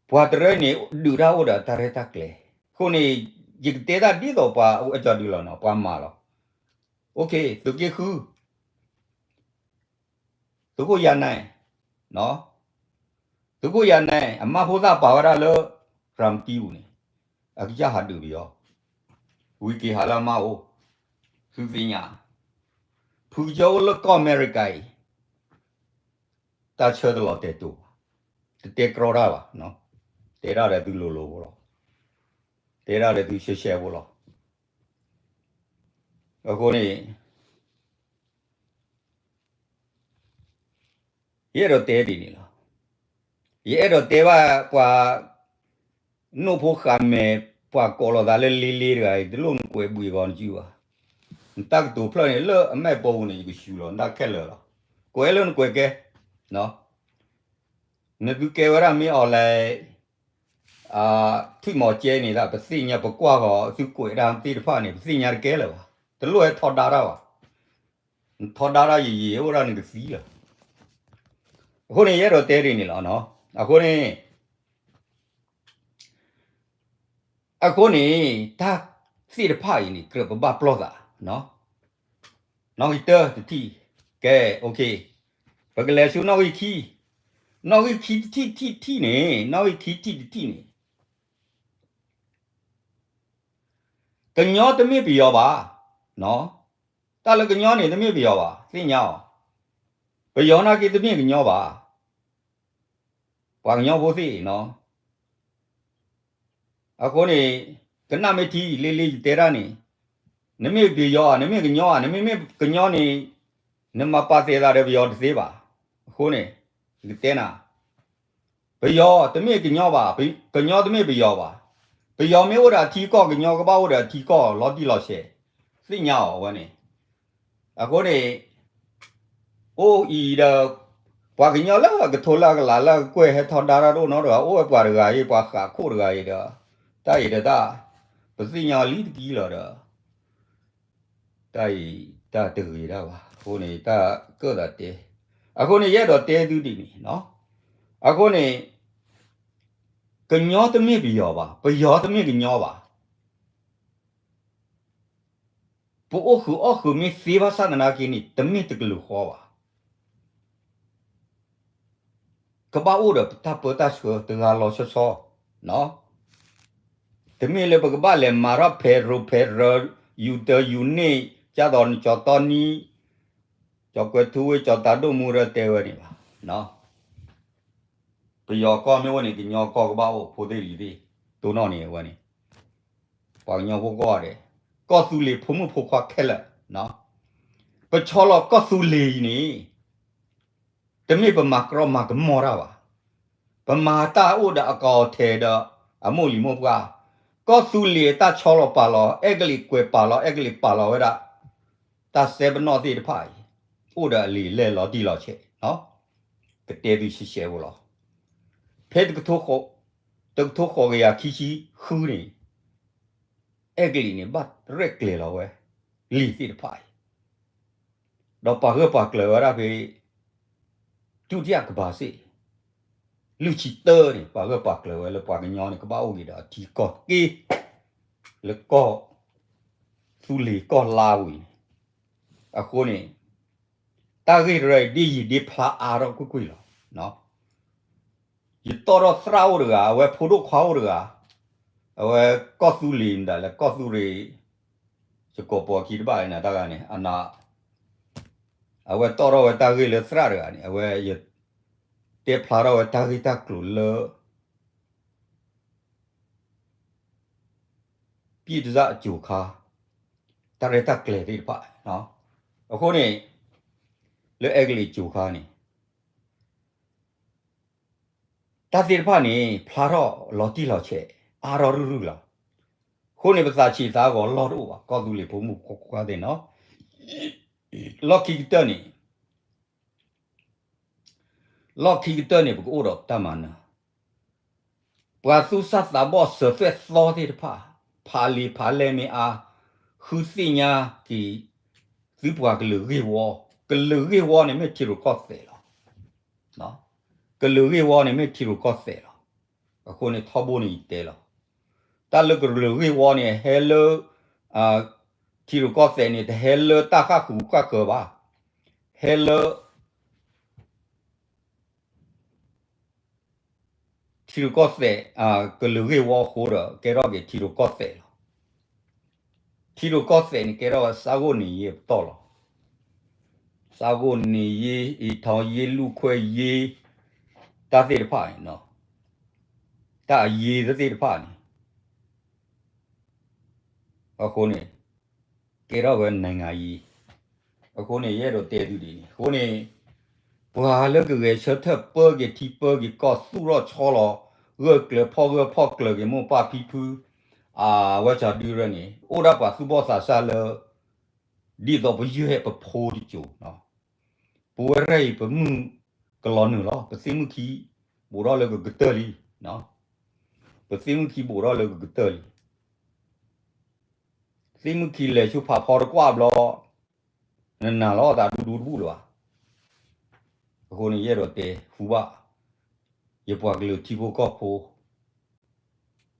ပှၤတရၢန့ၣ် ဒုးတၢ်အိၣ်ဒီးတၢ်ရဲၣ်တၢ်ကျဲၤ. အဃိန့ၣ် ယကတဲတၢ်ဒ်သိးပှၤအကၠီဒုးလီၤနီၤ, ပှၤမၤလီၤ. သုးက့ဃု သုးခိၣ်ယၤနဲၣ်, သုးခိၣ်ယၤနဲၣ် အမါဖိသၣ်ပာ်ဝဲဒၣ်လၢ ရၤမတံပူၤန့ၣ် အကစၢ်ဟးဒုးပယီၤ, ဝံၤက့ၤဟးလၢအမါအိၣ်, သုသ့ၣ်ညါ, ဖုကစၢၢ်အိၣ်လၢကီၢ်အမဲရကၤအံၤ တၢ်ဆၢတလီၤတဲာ်တိာ်ဘၣ်, တတဲကြီတၢ်ဘၣ်, တဲဒၣ်ဒီးသုလိၤလိၤဖိလီၤ, တဲဒၣ်ဒီးသုရှဲရှဲဖိလီၤ. အဃိန့ၣ် ယအဲၣ်ဒိးတဲဒ်န့ၣ်လီၤ. ယအဲၣ်ဒိးတဲဘၣ်ပှၤ နိၣ်ဖိဃာ်မဲာ် ပှၤကိးလီၤသးလၢလ့လ့တဂၤအံၤ တလိၣ်နကွဲးဘှံးဂီၤနစုဘၣ်. နတၢ်ကတိၤဖျၢၣ်န့ၣ် လၢအမဲာ်ပိာ်ပူၤန့ၣ် ယကဆူးလီၤ နတၢ်ခဲလၢာ်လီၤ. ကွဲးလၢနကွဲးကဲ, နသုကဲဝဲဒၣ်မ့ၢ်အီၤလဲၣ် ထွံၣ်မီၤကဲန့ၣ်ဒၣ် ပသ့ၣ်ညါပကွၢ်ဃီၤ သုကွဲးဒၣ်သ့ၣ်တဖၣ်န့ၣ် ပသ့ၣ်ညါတကဲလၢၤဘၣ်. တလိၣ်ဟဲထီဒါတၢ်ဘၣ်. နထီဒါတၢ်ယံာ်ယံာ် အိၣ်ဒၣ်နကသံလီၤ. အဃိန့ၣ် ယအဲၣ်ဒိးတဲဒ်န့ၣ်လီၤ. အဃိန့ၣ် အဃိန့ၣ် တၢ်သ့ၣ်တဖၣ်အံၤန့ၣ် ကြၢးပဘၣ်ပလီၢ်သး, နီၣ်ဂံၢ်တၢတထံၣ်, ကဲ, ပကလဲၤဆူနီၣ်ဂံၢ်ခံ, နီၣ်ဂံၢ်ခံတထံၣ်တထံၣ်တထံၣ်န့ၣ်, နီၣ်ဂံၢ်ခံတထံၣ်တထံၣ်န့ၣ် ကညီတမ့ၢ်ပယီၤဘၣ်, တၢ်လၢကညီန့ၣ်တမ့ၢ်ပယီၤဘၣ်, သ့ၣ်ညါအီၤ, ပယီၤနာ်က့တမ့ၢ်ကညီဘၣ်, ပှၤကညီဖိသ့ၣ်နီၤ. အဃိန့ၣ် ကနၣ်မ့ၢ်ထံလ့လ့ယတဲတၢ်န့ၣ်, နမ့ၢ်ပယီၤဧါ, နမ့ၢ်ကညီဧါ, နမ့မ့ၢ်ကညီန့ၣ် နမၤပာ်သဲးသးဒီးပယီၤတသ့ဘၣ်. အဃိန့ၣ် ယကတဲနၤ, ပယီၤတမ့ၢ်ကညီဘၣ်, ကညီတမ့ၢ်ပယီၤဘၣ်. ပယီၤမ့ၢ်အိၣ်ဒီးအထံကီၢ် ကညီကဘၣ်အိၣ်ဒီးအထံကီၢ်လီၤတံၢ်လီၤဆဲး, သ့ၣ်ညါအီၤဝဲန့ၣ်. အဃိန့ၣ် အိၣ်အံၤဒီး ပှၤကညီလၢကထိလၢကလးလၢကကွဲၢ်ဟဲထီဒါတၢ်တအိၣ်နီတဂၤ, အိၣ်ဝဲပှၤတဂၤအံၤ ပှၤဃးခိၣ်တဂၤအံၤဒီး တၢ်အံၤဒီးတၢ် ပသ့ၣ်ညါလံတကံလီၤဒီး တၢ်အံၤတၢ်တဂ့ၤတၢ်ဘၣ်. အဃိန့ၣ် တၢ်ကၢၣ်သးတဲ, အဃိန့ၣ် ယအဲၣ်ဒိးတဲသုဒ်န့ၣ်နီၤ. အဃိန့ၣ် ကညီတမ့ၢ်ပယီၤဘၣ်, ပယီၤတမ့ၢ်ကညီဘၣ်. ပအိၣ်ဃုာ်အီၣ်ဃုာ်မ့ၢ်သ့ဘၣ်ဆၣ်သနာ်က့န့ၣ် တမ့ၢ်တကလုာ်ဃီဘၣ်. ကဘၣ်အိၣ်ဒီးပတၢ်ပၢတၢ်ဆှၢတဂၤလီၤဆီဆီ, တမ့ၢ်လၢပကဘၣ်လဲၤမၤထီၣ်ဖဲးရိဖဲးရၢ ယူၤတၢယူၤန့ၣ် ကၢ်သိးနကၠီတီနံ ကၠီကွဲၤထူဝ့ၢ် ကၠီတၢ်ဒိၣ်မူရၢတဲဝဲန့ၣ်ဘၣ်. ပယီၤကီၢ်မ့ၢ်အိၣ်န့ၣ် ကညီကီၢ်ကဘၣ်အိၣ် ဖိသ့ၣ်လံၤသ့ၣ် တိၢ်နီၣ်န့ၣ်အဝဲန့ၣ် ပှၤကညီဖိကိးဂၤဒဲး, ကီၢ်သူလ့ၤဖိမုၣ်ဖိခွါခဲလၢာ်, ပဆီလီၤကီၢ်သူလ့ၤအံၤန့ၣ် တမ့ၢ်ပမၤကြီမၤကမီၣ်တၢ်ဘၣ်. ပမၤတၢ်အိၣ်ဒီးအကီအထည်ဒီး အမိၢ်လံၤမိၢ်ပှၢ်, ကီၢ်သူလ့ၤတၢ်ဆီလီၤပာ်လီၤ အဲကလံးကွဲးပာ်လီၤ အဲကလံးပာ်လီၤဝဲဒၣ် တၢ်စဲပနီၣ်သ့ၣ်တဖၣ်အံၤ အိၣ်ဒီးအလံာ်လဲၢ်လီၤတံၢ်လီၤဆဲး, ကတဲသုရှဲရှဲဖိလီၤ. ဖဲတကထိဃိးကယၤခံဆံဃုန့ၣ် အဲကလံးန့ၣ် ဘၣ်ရဲၣ်ကျဲၤလီၤဝဲ လံာ်သ့ၣ်တဖၣ်အံၤ ဒီးပာ်ဂၢၢ်ပာ်ကျၢၤဝဲဒၣ်ဖဲ ဒုတိယကမ္ဘာစစ် လွံၢ်ဆံတၢန့ၣ် ပာ်ဂၢၢ်ပာ်ကျၢၤဝဲလၢပှၤကညီန့ၣ် ကဘၣ်အိၣ်က့ၤဒီးအထံကီၢ်တက့ၢ် လၢကီၢ်သူလ့ၤကီၢ်လါပူၤအံၤန့ၣ်. အဃိန့ၣ် တၢ်ဂ့ၢ်တရၢအံၤ ဒ်ယံာ်ဒ်ဖျါအါထီၣ်ကွ့ၢ်ကွ့ၢ်လီၤ. ယတီၣ်ထီၣ်သရၣ်အိၣ်တဂၤ, အဝဲဖိဒိၣ်ခွါအိၣ်တဂၤ, အဝဲကီၢ်သူလ့ၤမတၤလဲၣ်, ကီၢ်သူလ့ၤ ယကိးပိာ်ခံတဘၣ်လၢနၤတၢ်ဂၤန့ၣ်, အဝဲတီၣ်ထီၣ်ဝဲတၢ်ဂ့ၢ်လၢသရၣ်တဂၤန့ၣ်, အဝဲယတဲဖျါထီၣ်ဝဲတၢ်ဂ့ၢ်တၢ်ကျိၤလၢ ပြည့်တစၢ်အကျိၤခါ, တၢ်ရဲၣ်တၢ်ကျဲၤသ့ၣ်တဖၣ်. အဃိန့ၣ် လၢအဲကလံးအကျိၤခါန့ၣ် တၢ်သ့ၣ်တဖၣ်န့ၣ် ဖျါထီၣ်လီၤတံၢ်လီၤဆဲး အါထီၣ်ရုၢ်ရုၢ်လီၤ. အဃိန့ၣ် ပသးဆံးသးဂီၤလီၢ်တအိၣ်ဘၣ် ကီၢ်သူလ့ၤဖိမုၣ်ဖိခွါသ့ၣ်နီၤ. လီၢ်ခံကတၢၢ်န့ၣ် လီၢ်ခံကတၢၢ်န့ၣ် ပကအိၣ်ဒီးတၢ်မၤနၢၤ, ပှၤသူၣ်စၢ်သးဘီၣ်စၢၤသွဲၣ်သီသ့ၣ်တဖၣ်, ဖးလံာ်ဖးလဲၢ်မ့ၢ်အါ, ဃုသ့ၣ်ညါက့ၤ သုပှၤကလုာ်ဂ့ၢ်ဝီ, ကလုာ်ဂ့ၢ်ဝီန့ၣ်မ့ၢ်ထံရူၢ်ကီၢ်သဲးလီၤ. ကလုာ်ဂ့ၢ်ဝီန့ၣ်မ့ၢ်ထံရူၢ်ကီၢ်သဲးလီၤ. အဃိန့ၣ်ထီဘိန့ၣ်ယတဲလီၤ. တၢ်လၢကလုာ်ဂ့ၢ်ဝီန့ၣ် ဟဲလၢ ထံရူၢ်ကီၢ်သဲးန့ၣ် တဟဲလၢတၢ်ဃၣ်ဃုာ်ဃၣ်ဃၢၤဘၣ်. ဟဲလၢ ထံရူၢ်ကီၢ်သဲး ကလုာ်ဂ့ၢ်ဝီအဃိဒီး ကဲထီၣ်က့ၤထံရူၢ်ကီၢ်သဲးလီၤ. ထံရူၢ်ကီၢ်သဲးန့ၣ် ကဲထီၣ်ဝဲစးဂိၣ်န့ၣ်ယ့ၢ်ပတီၢ်လီၤ. စးဂိၣ်န့ၣ်ယ့ၢ် အံးထီယ့ၢ် လူၢ်ခွဲးယ့ၢ် တၢ်သ့ၣ်တဖၣ်န့ၣ်, တၢ်အယ့ၢ်သ့ၣ်တဖၣ်န့ၣ် အဃိန့ၣ် ကဲထီၣ်ဝဲနံၣ်ဂၤယံၤ, အဃိန့ၣ် ယအဲၣ်ဒိးတဲသုဒ်န့ၣ် အဃိန့ၣ် ပှၤလၢကဂဲၤဆၢထၢၣ်ပၢက့ၤထံပၢက့ၤကီၢ် သူၣ်ထီၣ်ဆီလီၤ ဂၢၢ်ကျၢၤဖီၣ်ဂၢၢ်ဖီၣ်ကျၢၤက့ၤမိၢ်ပၢ်ဖံဖု အဝဲစဒုရၢန့ၣ် အိၣ်ဒၣ်ပှၤသူၣ်ဘီၣ်သးစၢ်လၢ ဒ်သိးပယုၢ်ဟဲပဖိတစိၤ ပဝဲရဲၣ်အံၤ ပမုၢ်ကလီၤနုာ်လီၤ. ပသ့ၣ်မုၣ်ခံ ဘူးထီၣ်လၢကကတၢၢ်လံ. ပသ့ၣ်မုၣ်ခံဘူးထီၣ်လၢကကတၢၢ်လံ. သ့ၣ်မုၣ်ခံလဲၤဆူဖးဖီတကွၢ်ဘျီ နနာ်လီၤသးဒူဒူတဘူၣ်လၢၤဘၣ်. အဃိန့ၣ် ယအဲၣ်ဒိးတဲဟူဘၣ် ယပှၤကလုာ်ထံဖိကီၢ်ဖိ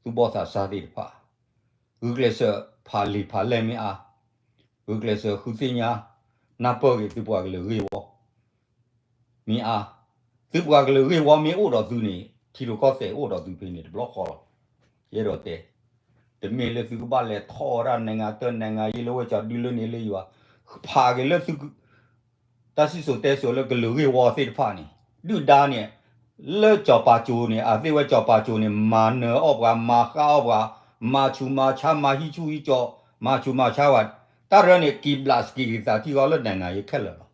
သူၣ်ဘီၣ်သးစၢ်သ့ၣ်တဖၣ် ဂုာ်ကျဲးစၢးဖးလံာ်ဖးလဲၢ်မ့ၢ်အါ, ဂုာ်ကျဲးစၢးဃုသ့ၣ်ညါ နၢ်ပၢၢ်က့ၤသုပှၤကလုာ်ဂ့ၢ်ဝီ မ့ၢ်အါ, သုပှၤကလုာ်ဂ့ၢ်ဝီမ့ၢ်အိၣ်ဒီးသုန့ၣ် ထံရူၢ်ကီၢ်သဲးအိၣ်ဒီးသုဖဲန့ၣ်တဘျီဃီလီၤ. ယအဲၣ်ဒိးတဲ, တ တမ့ၢ်လၢသုကဘၣ်လဲၤထီၣ်ဝဲဒၣ် နိုင်ငံတော် နိုင်ငံရေး လၢဝဲကၠီဒုလၢန့ၣ်လၢယွၤ, ဖးက့ၤလၢသု တၢ်စံၣ်စိၤတဲစိၤလၢကလုာ်ဂ့ၢ်ဝီသ့ၣ်တဖၣ်န့ၣ်, ဒုၣ်ဒါန့ၣ် လၢကၠီၤပၤကၠိၤန့ၣ် အသ့ၣ်ဝဲကၠီၤပၤကၠိၤန့ၣ် မၤနၢၤအီၣ်ပှၤ မၤဃါအီၣ်ပှၤ, မၤဆူးမၤဆါ မၤဟံးဆူၣ်ဟံးကၠီ, မၤဆူးမၤဆါဝဲ, တၢ်ရၢန့ၣ် က့ၤဘျးစက့ၤက့ၤသးထံဂီၤလၢ နိုင်ငံရေး ခဲလၢာ်လီၤ.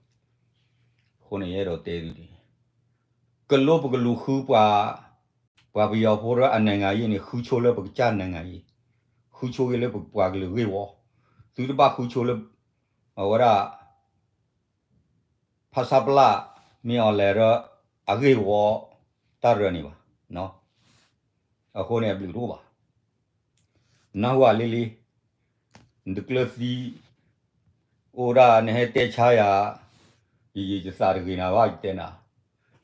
အဃိန့ၣ် ယအဲၣ်ဒိးတဲသုန့ၣ်, ကလိပကလူးဃုပှၤ, ပှၤပယီၤဖိရၢအ နိုင်ငံရေး န့ၣ် ဃုဆိလၢပကစၢ် နိုင်ငံရေး, ဃုဆိက့ၤလၢပပှၤကလုာ်ဂ့ၢ်ဝီ, သုတဘၣ်ဃုဆိလၢ အဝဲဒၣ် ဖဆပလ မ့ၢ်အီၤလဲၤရၢ အဂ့ၢ်ဝီ တၢ်ရၢန့ၣ်ဘၣ်. အဃိန့ၣ် အဘျုးတအိၣ်ဘၣ်. နၢ်ဟူဧါ လံလံ, နတကျၢၤသံ အိၣ်ဒၣ်နဟဲတဲဆါယၤ, ယယသးတဂ့ၤနၤဘၣ် ယတဲနၤ,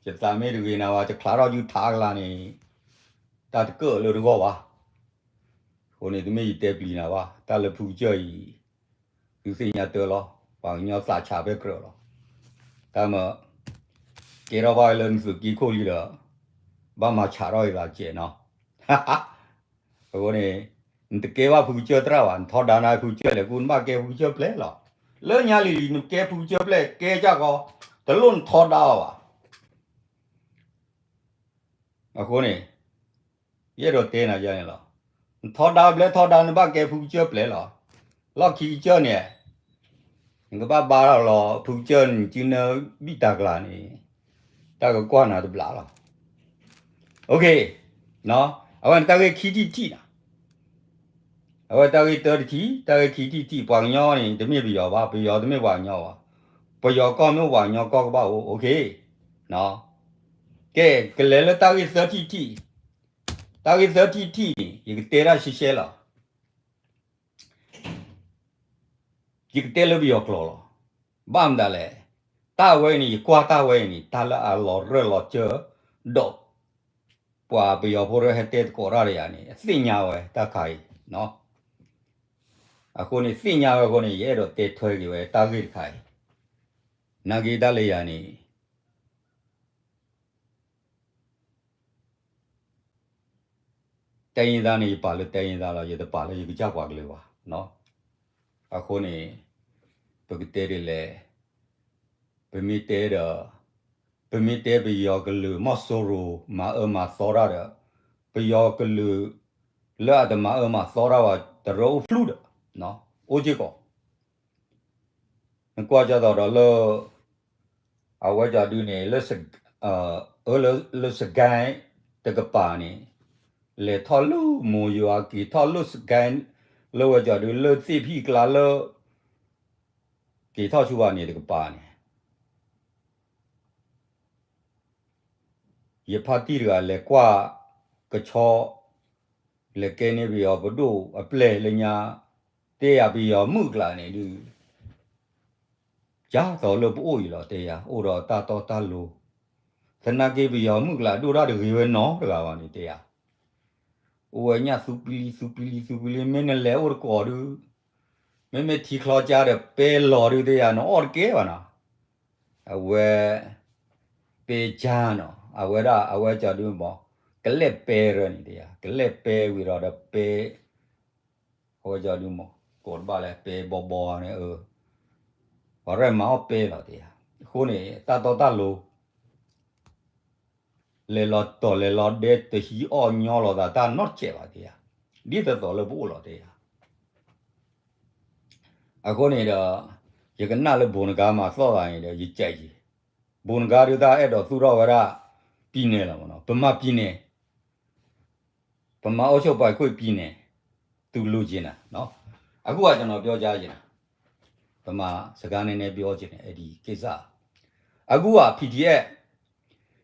ယသးမ့ၢ်တဂ့ၤနၤဘၣ် ယချးထီၣ်ယုၢ်ထးကလၤန့ၣ် တၢ်တကၢၣ်လၢတဂီၢ်ဘၣ်. အဃိန့ၣ် တမ့ၢ်ယတဲပျံၤနၤဘၣ်, တၢ်လၢဖုကစၢၢ်အံၤ သုသ့ၣ်ညါတၢ်လီၤ, ပှၤကညီသးဆးဖဲကြၢးလီၤ. တၢ်မ့ၢ် ကဲထီၣ်ဘၣ်လၢနသုးက့ခိၣ်လံဒီး ဘၣ်မၤဆးထီၣ်ယသးစဲးနီၤ. အဃိန့ၣ် နတကဲဘၣ်ဖုကစၢၢ်သရၣ်ဘၣ်, နထီဒါနၤဖုကစၢၢ်လဲၣ် ကူနဘၣ်ကဲဖုကစၢၢ်ပျဲၢ်လီၤ. လၢညါလံၤလံၤ နကဲဖုကစၢၢ်ပျဲၢ် ကဲကၢ်ကီ, တလိၣ်နထီဒါအီၤဘၣ်. အဃိန့ၣ် ယအဲၣ်ဒိးတဲနၤယၤန့ၣ်လီၤ. နထီဒါဘျဲထီဒါ နဘၣ်ကဲဖုကစၢၢ်ပျဲၢ်လီၤ. လီၢ်ခံကစၢၢ်န့ၣ် နကဘၣ်ဘါထီၣ်လီၤ ဖုကစၢၢ် နစုနၢဘံၣ်တၢ်ကျါန့ၣ် တၢ်ကကွၢ်နၤတဘျးလီၤ. အဝဲန့ၣ်တၢ်ဂ့ၢ်ခံထံၣ်တထံၣ်နီၤ. အဝဲတၢ်ဂ့ၢ်တၢတထံၣ်, တၢ်ဂ့ၢ်ခံထံၣ်တထံၣ်, ပှၤကညီန့ၣ် တမ့ၢ်ပယီၤဘၣ်, ပယီၤတမ့ၢ်ပှၤကညီဘၣ်. ပယီၤကီၢ်မ့ၢ်ပှၤကညီကီၢ်ကဘၣ်အိၣ်, ကဲ ကလဲၤလၢတၢ်ဂ့ၢ်သၢထံၣ်တထံၣ်, တၢ်ဂ့ၢ်သၢထံၣ်တထံၣ်န့ၣ် ယကတဲတၢ်ရှဲရှဲလီၤ. ယကတဲလၢပယီၤကျိာ်လီၤ. ဘၣ်မတၤလဲၣ်, တၢ်ဝဲအံၤန့ၣ် ယကွၢ်တၢ်ဝဲအံၤန့ၣ် တၢ်လၢအလီၤရၢၢ်လီၤစၢၤဒီး ပှၤပယီၤဖိရၢဟဲတဲသကိးတၢ်ဒီးယၤန့ၣ် အသ့ၣ်ညါဝဲတၢ်ခါအံၤ. အဃိန့ၣ် သ့ၣ်ညါဝဲအဃိန့ၣ် ယအဲၣ်ဒိးတဲထွဲက့ၤဝဲတၢ်ဂ့ၢ်တခါအံၤ, နာ်က့တၢ်လၢယၤန့ၣ် တိုင်းရင်းသားန့ၣ် ယပာ်လၢတိုင်းရင်းသားလီၤ, ယတပာ်လၢယကစၢ်ပှၤကလုာ်ဘၣ်. အဃိန့ၣ် ပကတဲဒ်လဲၣ်, ပမ့ၢ်တဲဒီး ပမ့ၢ်တဲပယီၤကလုာ် မီၢ်စိရိၤ မၤအၢမၤသီတၢ်ဒီး ပယီၤကလုာ် လၢအတမၤအၢမၤသီတၢ်ဘၣ် တရၢအိၣ်ဖျုၣ်ဒီး အိၣ်က့ၢ်ကီး နကွၢ်ကၢ်သိးဒီးလၢ အဝဲကၠီဒုန့ၣ် လၢ လၢစကဲတကပၤန့ၣ် လဲၤထီၣ်လၢမိၢ်ယွၤ က့ၤထီၣ်လၢစကဲ လၢဝဲကၠီဒု လၢသ့ၣ်ဖံၣ်ကျါလၢ က့ၤထီၣ်ဆူဘၣ်န့ၣ်တကပၤန့ၣ် ယဖါတံၢ်တဂၤလဲၤကွၢ်ကဆီ လဲၤကဲန့ၢ်ပယီၤပဒိၣ်အပျဲၢ်လၢညါ တဲယၤပယီၤမုၣ်ကျါန့ၣ်ဒုး ယၤသိးလၢပအိၣ်အံၤလီၤ တဲယၤ အိၣ်ဒီးတၢ်တီတၢ်လိၤ သနာ်က့ပယီၤမုၣ်ကျါဒိၣ်တၢ်တဂ့ၤဝဲနီတဂၤဘၣ်န့ၣ် တဲယၤ အိၣ်ဝဲညၣ်သူပလံသူပလံသူပလံ မ့ၢ်နလဲၤအိၣ်တကိးဒုး မ့မ့ၢ်ထံချီကါဒီးပဲလီၤဒုး တဲယၤ နအီၣ်တကဲဘၣ်နီၤ အဝဲ ပဲကါနီၤ အဝဲဒၣ် အဝဲကၠီဒုမး ကလဲၣ်ပဲရၢန့ၣ် တဲယၤ ကလဲၣ်ပဲဝံၤဒီးဒီးပဲ အဝဲကၠီဒုမး ကိးတဘၣ်လဲၣ် ပဲဘီဘီန့ၣ် ပှၤရဲၣ်မၤအီၣ်ပဲလီၤ တဲယၤ အဃိန့ၣ် တၢ်တီတၢ်လိၤ လဲၤလီၤတီၤလဲၤလီၤဒဲ တဟံးအီၣ်ညီလိာ်သးတၢ်နီတစဲးဘၣ် တဲယၤ ဒ်သိးသိးလၢပအိၣ်လီၤ တဲယၤ အဃိန့ၣ်ဒီး ယကနၣ်လၢဘိးနဂါမၤသီၣ်သးန့ၣ်ဒီး ယကဲးယံၤ ဘိးနဂါဒုးတၢ်အဲၣ်ဒိးသူၣ်ထီၣ်ဝဲဒၣ် ပြည်နယ် လီၤမးနီၤ ဗမာပြည်နယ် ဗမာအုပ်ချုပ်ပိုင်ခွင့်ပြည်နယ် သူလိုချင်တာနော် အခုကကျွန်တော်ပြောကြားချင်တာ ဗမာစကားနည်းနည်းပြောချင်တယ် အဲ့ဒီကိစ္စ အခုက PDF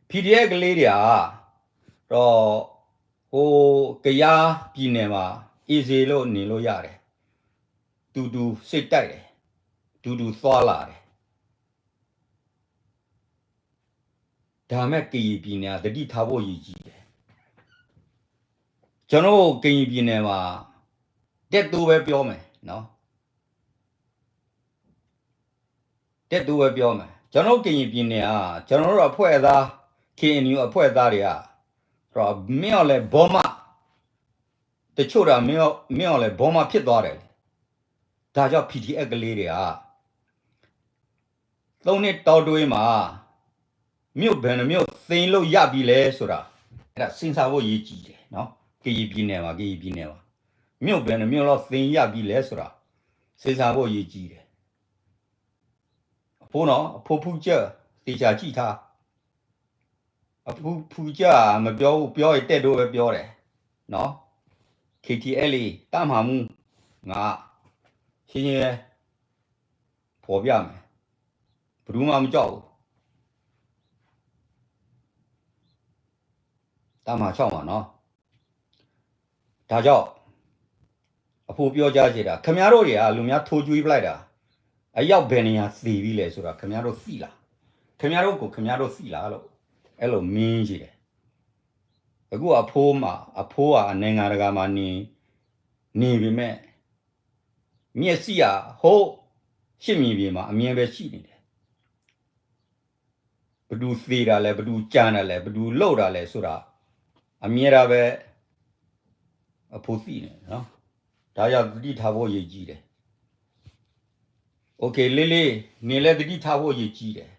PDF ကလေးတွေက တော့ ဟို ကယားပြည်နယ်မှာ အေးဆေးလို့နေလို့ရတယ် တူတူစိတ်တိုက်တယ် တူတူသွားလာတယ် ဒါပေမဲ့ ကရင်ပြည်နယ်က သတိထားဖို့အရေးကြီးတယ် ကျွန်တော်တို့ ကရင်ပြည်နယ်မှာ တက်တိုးပဲပြောမယ်နော် တက်တိုးပဲပြောမယ် ကျွန်တော်တို့ ကရင်ပြည်နယ်က ကျွန်တော်တို့အဖွဲ့သား KNU အဖွဲ့သားတွေက တော့ မင်းအောင်လှိုင် ဘောမ တချို့တာ မင်းအောင်လှိုင် ဘောမဖြစ်သွားတယ်လေ. ဒါကြောင့် PDF ကလေးတွေက သုံးနှစ်တောအတွင်းမှာ မြို့ဘယ်နှမြို့သိမ်းလို့ရပြီလဲဆိုတာ အဲ့ဒါ စဉ်းစားဖို့အရေးကြီးတယ်နော်. ကရင်ပြည်နယ်မှာ ကရင်ပြည်နယ်မှာ မြို့ဘယ်နှမြို့လောက်သိမ်းရပြီလဲဆိုတာ စဉ်းစားဖို့အရေးကြီးတယ်. အဖိနော် အဖိဖူးကျၢၢ် သေချာကြည့်ထား. အဖူဖူးကျၢၢ် မပြောဘူး ပြောရင် တဲ့ဒိုပဲပြောတယ်နော်. KTLA တပ်မဟာမှူး ငါ ရှင်းရှင်းပဲ ဖော်ပြမယ်. ဘယ်သူမှမကြောက်ဘူး. တပ်မဟာခြောက်မှာနော်. ဒါကြောင့် အဖိပြောကြားချင်တာ ခင်ဗျားတို့တွေက လူများထိုးကျွေးပလိုက်တာ အယောက်ဘယ်နှစ်ရာသေပြီလဲဆိုတာ ခင်ဗျားတို့သိလား? ခင်ဗျားတို့ကို ခင်ဗျားတို့သိလားလို့ အဲ့လိုမေးချင်တယ်. အခုအဖိမှာ အဖိကအနိုင်ငံတကာမှာနေ နေပေမဲ့ မျက်စိက ဟိုး ရှစ်မြေပြင်မှာ အမြဲပဲရှိနေတယ်. ဘယ်သူသေတာလဲ ဘယ်သူကျန်တာလဲ ဘယ်သူလုပ်တာလဲဆိုတာ အမြဲတမ်းပဲ အဖိသိနေတယ်နော်. ဒါကြောင့်သတိထားဖို့အရေးကြီးတယ်. OK လေးလေး နင်လည်းသတိထားဖို့အရေးကြီးတယ်.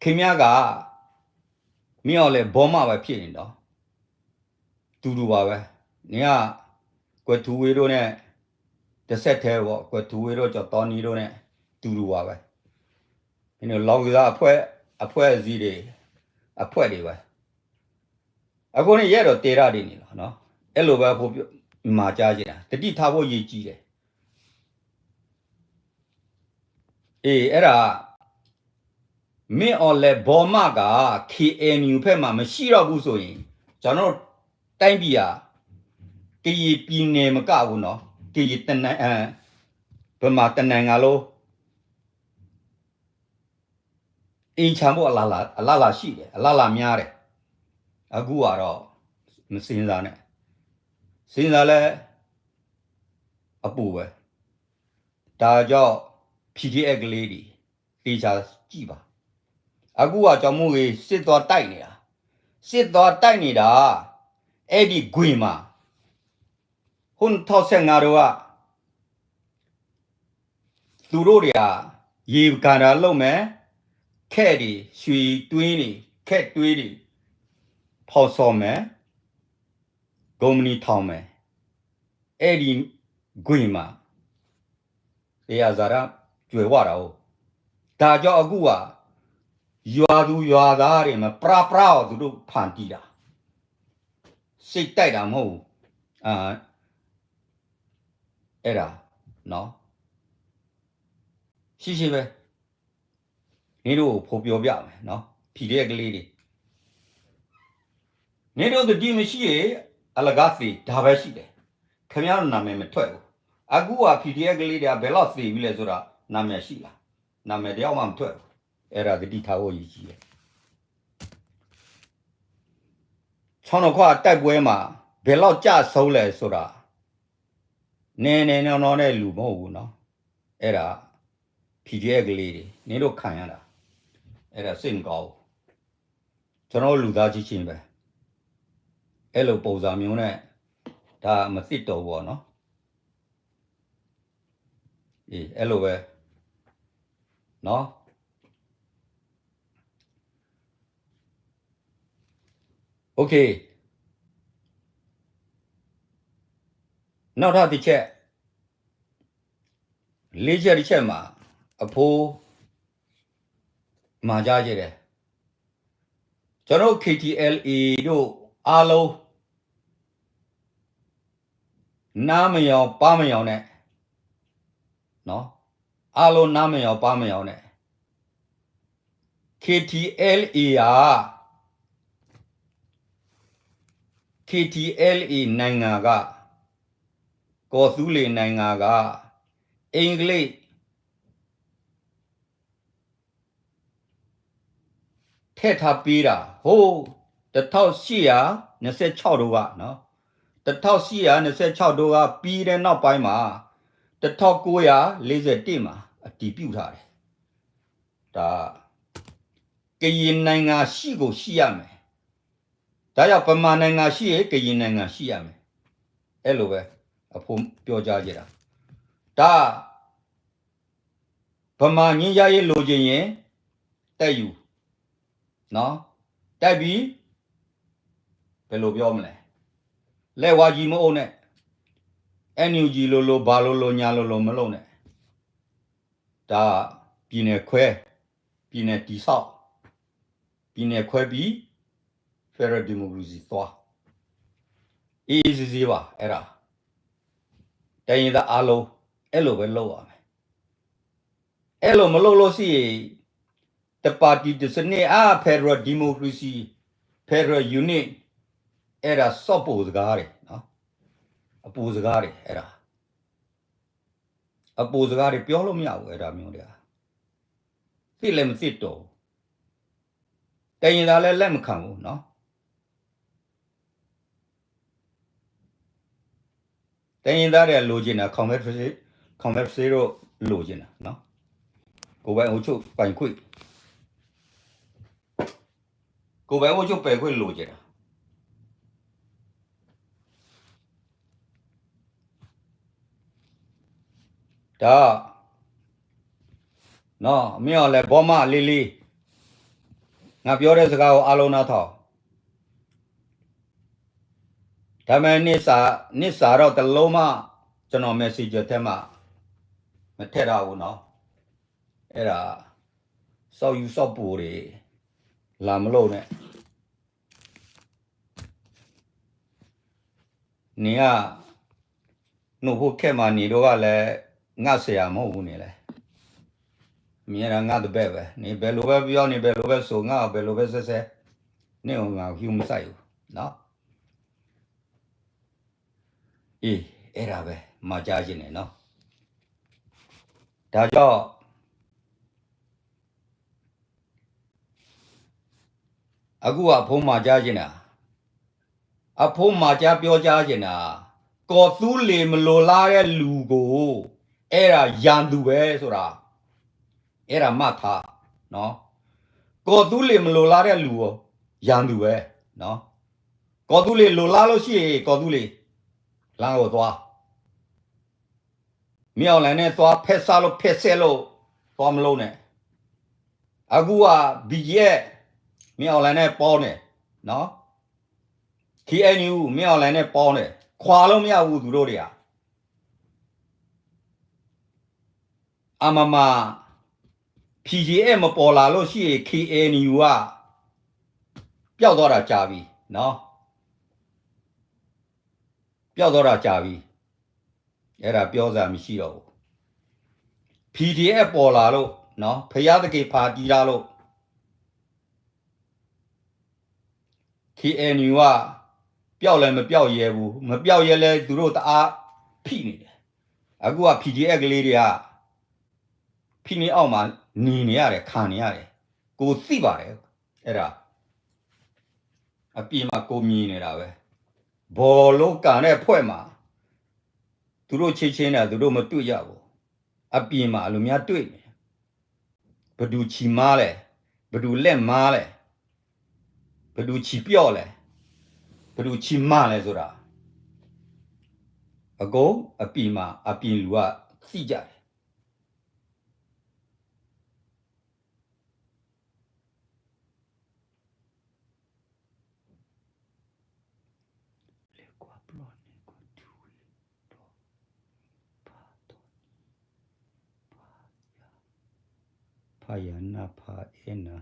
ခင်ဗျားက မင်းအောင်လှိုင် ဘောမပဲဖြစ်နေတော့ တူတူပါပဲ. နင်က ကွယ်ထူဝေးတို့နဲ့ တစ်ဆက်တည်းပေါ့, ကွယ်ထူဝေးတို့ ကျော်သောနီတို့နဲ့ တူတူပါပဲ. မင်းတို့ လောင်းကစားအဖွဲ့, အဖွဲ့အစည်းတွေ, အဖွဲ့တွေပဲ. အခုန့ၣ် ယအဲၣ်ဒိးတဲတၢ်ဒ်န့ၣ်လီၤနော်. အဲၣ်လိာ်ဝဲဖိ မၤကၢ်က့ၤနၤ, သတိထားဖို့အရေးကြီးတယ်. အေး, အဲ့ဒါ မင်းအောင်လှိုင် ဘောမက KNU ဘက်မှာ မရှိတော့ဘူးဆိုရင် ကျွန်တော်တို့တိုင်းပြည်ဟာ ကရင်ပြည်နယ်မကဘူးနော်, ကရင်တနံ, ဗမာတနိုင်ငံလုံး အိမ်ချမ်းဖို့အလားအလာ, အလားအလာရှိတယ်, အလားအလာများတယ်. အခုကတော့ မစင်စားနဲ့, စင်စားလဲ အပူပဲ. ဒါကြောင့် PDF ကလေးတွေ သေချာကြည့်ပါ. အခုက ကျော်မုၢ်ဂ့ၤ စစ်သွားတိုက်နေတာ, စစ်သွားတိုက်နေတာ အဲ့ဒီကွင်းမှာ ဟို နှစ်ထောင့်ဆယ့်ငါး တုန်းက သူတို့တွေက ရေကန်တာလုပ်မယ်, ခဲတွေ, ရွှေတွင်းတွေ, ခဲတွင်းတွေ ဖော်ဆောင်မယ်, ကုမ္ပဏီထောင်မယ်, အဲ့ဒီကွင်းမှာ သယံဇာတ ကြွယ်ဝတာကို. ဒါကြောင့်အခုက ရွာသူရွာသားတွေ မပြားပြားအောင် သူတို့ဖန်တီးတာ, စိတ်တိုက်တာမဟုတ်ဘူး. အာ, အဲ့ဒါနော်, ရှင်းရှင်းပဲ. နင်တို့ကို ဖော်ပြောပြမယ်နော်, PDF ကလေးတွေ. နင်တို့သတိမရှိရင် အလကားသေ, ဒါပဲရှိတယ်. ခင်ဗျားတို့နာမည်မထွက်ဘူး. အခုက PDF ကလေးတွေက ဘယ်လောက်သေပြီလဲဆိုတာ နာမည်ရှိလား? နာမည်တယောက်မှမထွက်ဘူး. အဲ့ဒါသတိထားဖို့အရေးကြီးတယ်. ချောင်းနှစ်ခွအတိုက်ပွဲမှာ ဘယ်လောက်ကျဆုံးလဲဆိုတာ နဲနဲနော်နော်နဲ့လူမဟုတ်ဘူးနော်. အဲ့ဒါ PDF ကလေးတွေ, နင်တို့ခံရတာ, အဲ့ဒါစိတ်မကောင်းဘူး. ကျွန်တော်လူသားချင်းချင်းပဲ. အဲ့လိုပုံစံမျိုးနဲ့ ဒါမသင့်တော်ဘူးပေါ့နော်. အေး, အဲ့လိုပဲနော်. OK, နောက်ထပ်တစ်ချက်, လေးချက်တစ်ချက်မှာ အဖိ မှာကြားချင်တယ်. ကျွန်တော်တို့ KTLA တို့အားလုံး နမ်းမယုံပါမယုံနဲ့နော်, အားလုံးနမ်းမယုံပါမယုံနဲ့. KTLA က KTLA နိုင်ငံက ကော်သူလ့ၤနိုင်ငံက အင်္ဂလိပ် ထည့်ထားပေးတာ, ဟို တစ်ထောင့်ရှစ်ရာနှစ်ဆယ့်ခြောက် တုန်းကနော်, တစ်ထောင့်ရှစ်ရာနှစ်ဆယ့်ခြောက် တုန်းက ပြီးတဲ့နောက်ပိုင်းမှာ တစ်ထောင့်ကိုးရာလေးဆယ့်တစ် မှာ အတည်ပြုထားတယ်. ဒါ ကရင်နိုင်ငံရှိကိုရှိရမယ်. ဒါကြောင့် ဗမာနိုင်ငံရှိရင် ကရင်နိုင်ငံရှိရမယ်. အဲၣ်လိာ်ဝဲ, အဖိပြောကြားချင်တာ, တၢ် ဗမာငြိမ်းချမ်းရေးလိုချင်ရင် တက်ယူ, နော်, တက်ပြီ, ဘယ်လိုပြောမလဲ, လက်ဝါးကြီးမအုပ်နဲ့, NUG လိုလို ဘာလိုလို ညာလိုလို မလုပ်နဲ့, ဒါ ပြည်နယ်ခွဲ, ပြည်နယ်တည်ဆောက်, ပြည်နယ်ခွဲပြီး Federal Democracy သွား, အေးအေးဆေးဆေးပါ အဲ့ဒါ, တိုင်းရင်းသားအားလုံး အဲ့လိုပဲလုပ်ရမယ်. အဲ့လိုမလုပ်လို့ရှိရင် တစ်ပါတီတစ်စနစ် အာ Federal Democracy, Federal Unit အဲ့ဒါ စော့ပိုစကားတွေနော်, အပိုစကားတွေ အဲ့ဒါ, အပိုစကားတွေ ပြောလို့မရဘူး အဲ့ဒါမျိုးတွေက, သိလည်းမသိတော့ဘူး, တိုင်းရင်းသားလည်း လက်မခံဘူးနော်. တိုင်းရင်းသားတွေက လိုချင်တာ Congress, Congress တို့ လိုချင်တာနော်, ကိုယ်ပိုင်အုပ်ချုပ်ပိုင်ခွင့်, ကိုယ်ပိုင်အုပ်ချုပ်ပိုင်ခွင့် လိုချင်တာ. ဒါ နော်, မင်းအောင်လှိုင် ဘောမလေးလေး, ငါပြောတဲ့စကားကို အားလုံးနားထောင်. ဒါပေမဲ့ နေ့စာ, နေ့စာတော့ တစ်လုံးမှ ကျွန်တော် Messenger ထဲမှာ မထည့်ထားဘူးနော်. အဲ့ဒါ စောက်ယူစောက်ပူတွေ လာမလုပ်နဲ့. နင်က နှုတ်ဖို့ခက်မှာ နေတော့ကလည်း ငါ့ဆရာမဟုတ်ဘူးနေလဲ. မင်းက ငါ့တပည့်ပဲ. နင်ဘယ်လိုပဲပြော, နင်ဘယ်လိုပဲဆို, ငါ့ကို ဘယ်လိုပဲဆက်ဆက်, နင့်ကို ငါ ဂရုမစိုက်ဘူးနော်. အေး, အဲ့ဒါပဲ မှာကြားချင်တယ်နော်. ဒါကြောင့် အခုက အဖိမှာကြားချင်တာ, အဖိမှာကြားပြောကြားချင်တာ, ကော်သူလ့ၤမလိုလားတဲ့လူကို အဲ့ဒါရန်သူပဲဆိုတာ, အဲ့ဒါမှတ်ထားနော်. ကော်သူလ့ၤမလိုလားတဲ့လူကို ရန်သူပဲနော်. ကော်သူလ့ၤလိုလားလို့ရှိရင် ကော်သူလ့ၤ လမ်းကိုသွား. မင်းအောင်လှိုင်နဲ့ သွားဖက်ဆပ်လို့ ဖက်ဆက်လို့ သွားမလုပ်နဲ့. အခုက BGF မင်းအောင်လှိုင်နဲ့ ပေါင်းတယ်နော်. KNU မင်းအောင်လှိုင်နဲ့ ပေါင်းတယ်. ခွါလို့မရဘူး သူတို့တွေက. အမမ BGF မပေါ်လာလို့ရှိရင် KNU က ပျောက်သွားတာကြာပြီနော်. ပျောက်သွားတာကြာပြီ. အဲ့ဒါပြောစရာမရှိတော့ဘူး. PDF ပေါ်လာလို့နော်, ဘုရားသခင်ဖန်တီးထားလို့ KNU က ပျောက်လည်းမပျောက်ရဲဘူး. မပျောက်ရဲလဲ သူတို့တအားဖိနေတယ်. အခုက PDF ကလေးတွေက ဖိနှိပ်အောက်မှာ နေနေရတယ်, ခံနေရတယ်. ကိုယ်သိပါတယ်. အဲ့ဒါ အပြင်မှာ ကိုယ်မြင်နေတာပဲ. ဘောလုံးကန်တဲ့အဖွဲ့မှာ သူတို့ ချစ်ချင်းနဲ့ သူတို့ မတွေ့ကြဘူး. အပြင်မှာ လူများတွေ့နေတယ်. ဘယ်သူ ခြေမန်းလဲ, ဘယ်သူ လက်မန်းလဲ, ဘယ်သူ ခြေပျော့လဲ, ဘယ်သူ ခြေမန်းလဲဆိုတာ အကုန် အပြင်မှာ အပြင်လူက သိကြတယ်. လဲၤကွၢ်ပျီန့ၣ်ကွၢ်ထူဝံၤဒီး ဖးတီၢ်န့ၣ် ဖးယၤ, ဖးယၤနၢ်ဖးအဲၣ်နၤ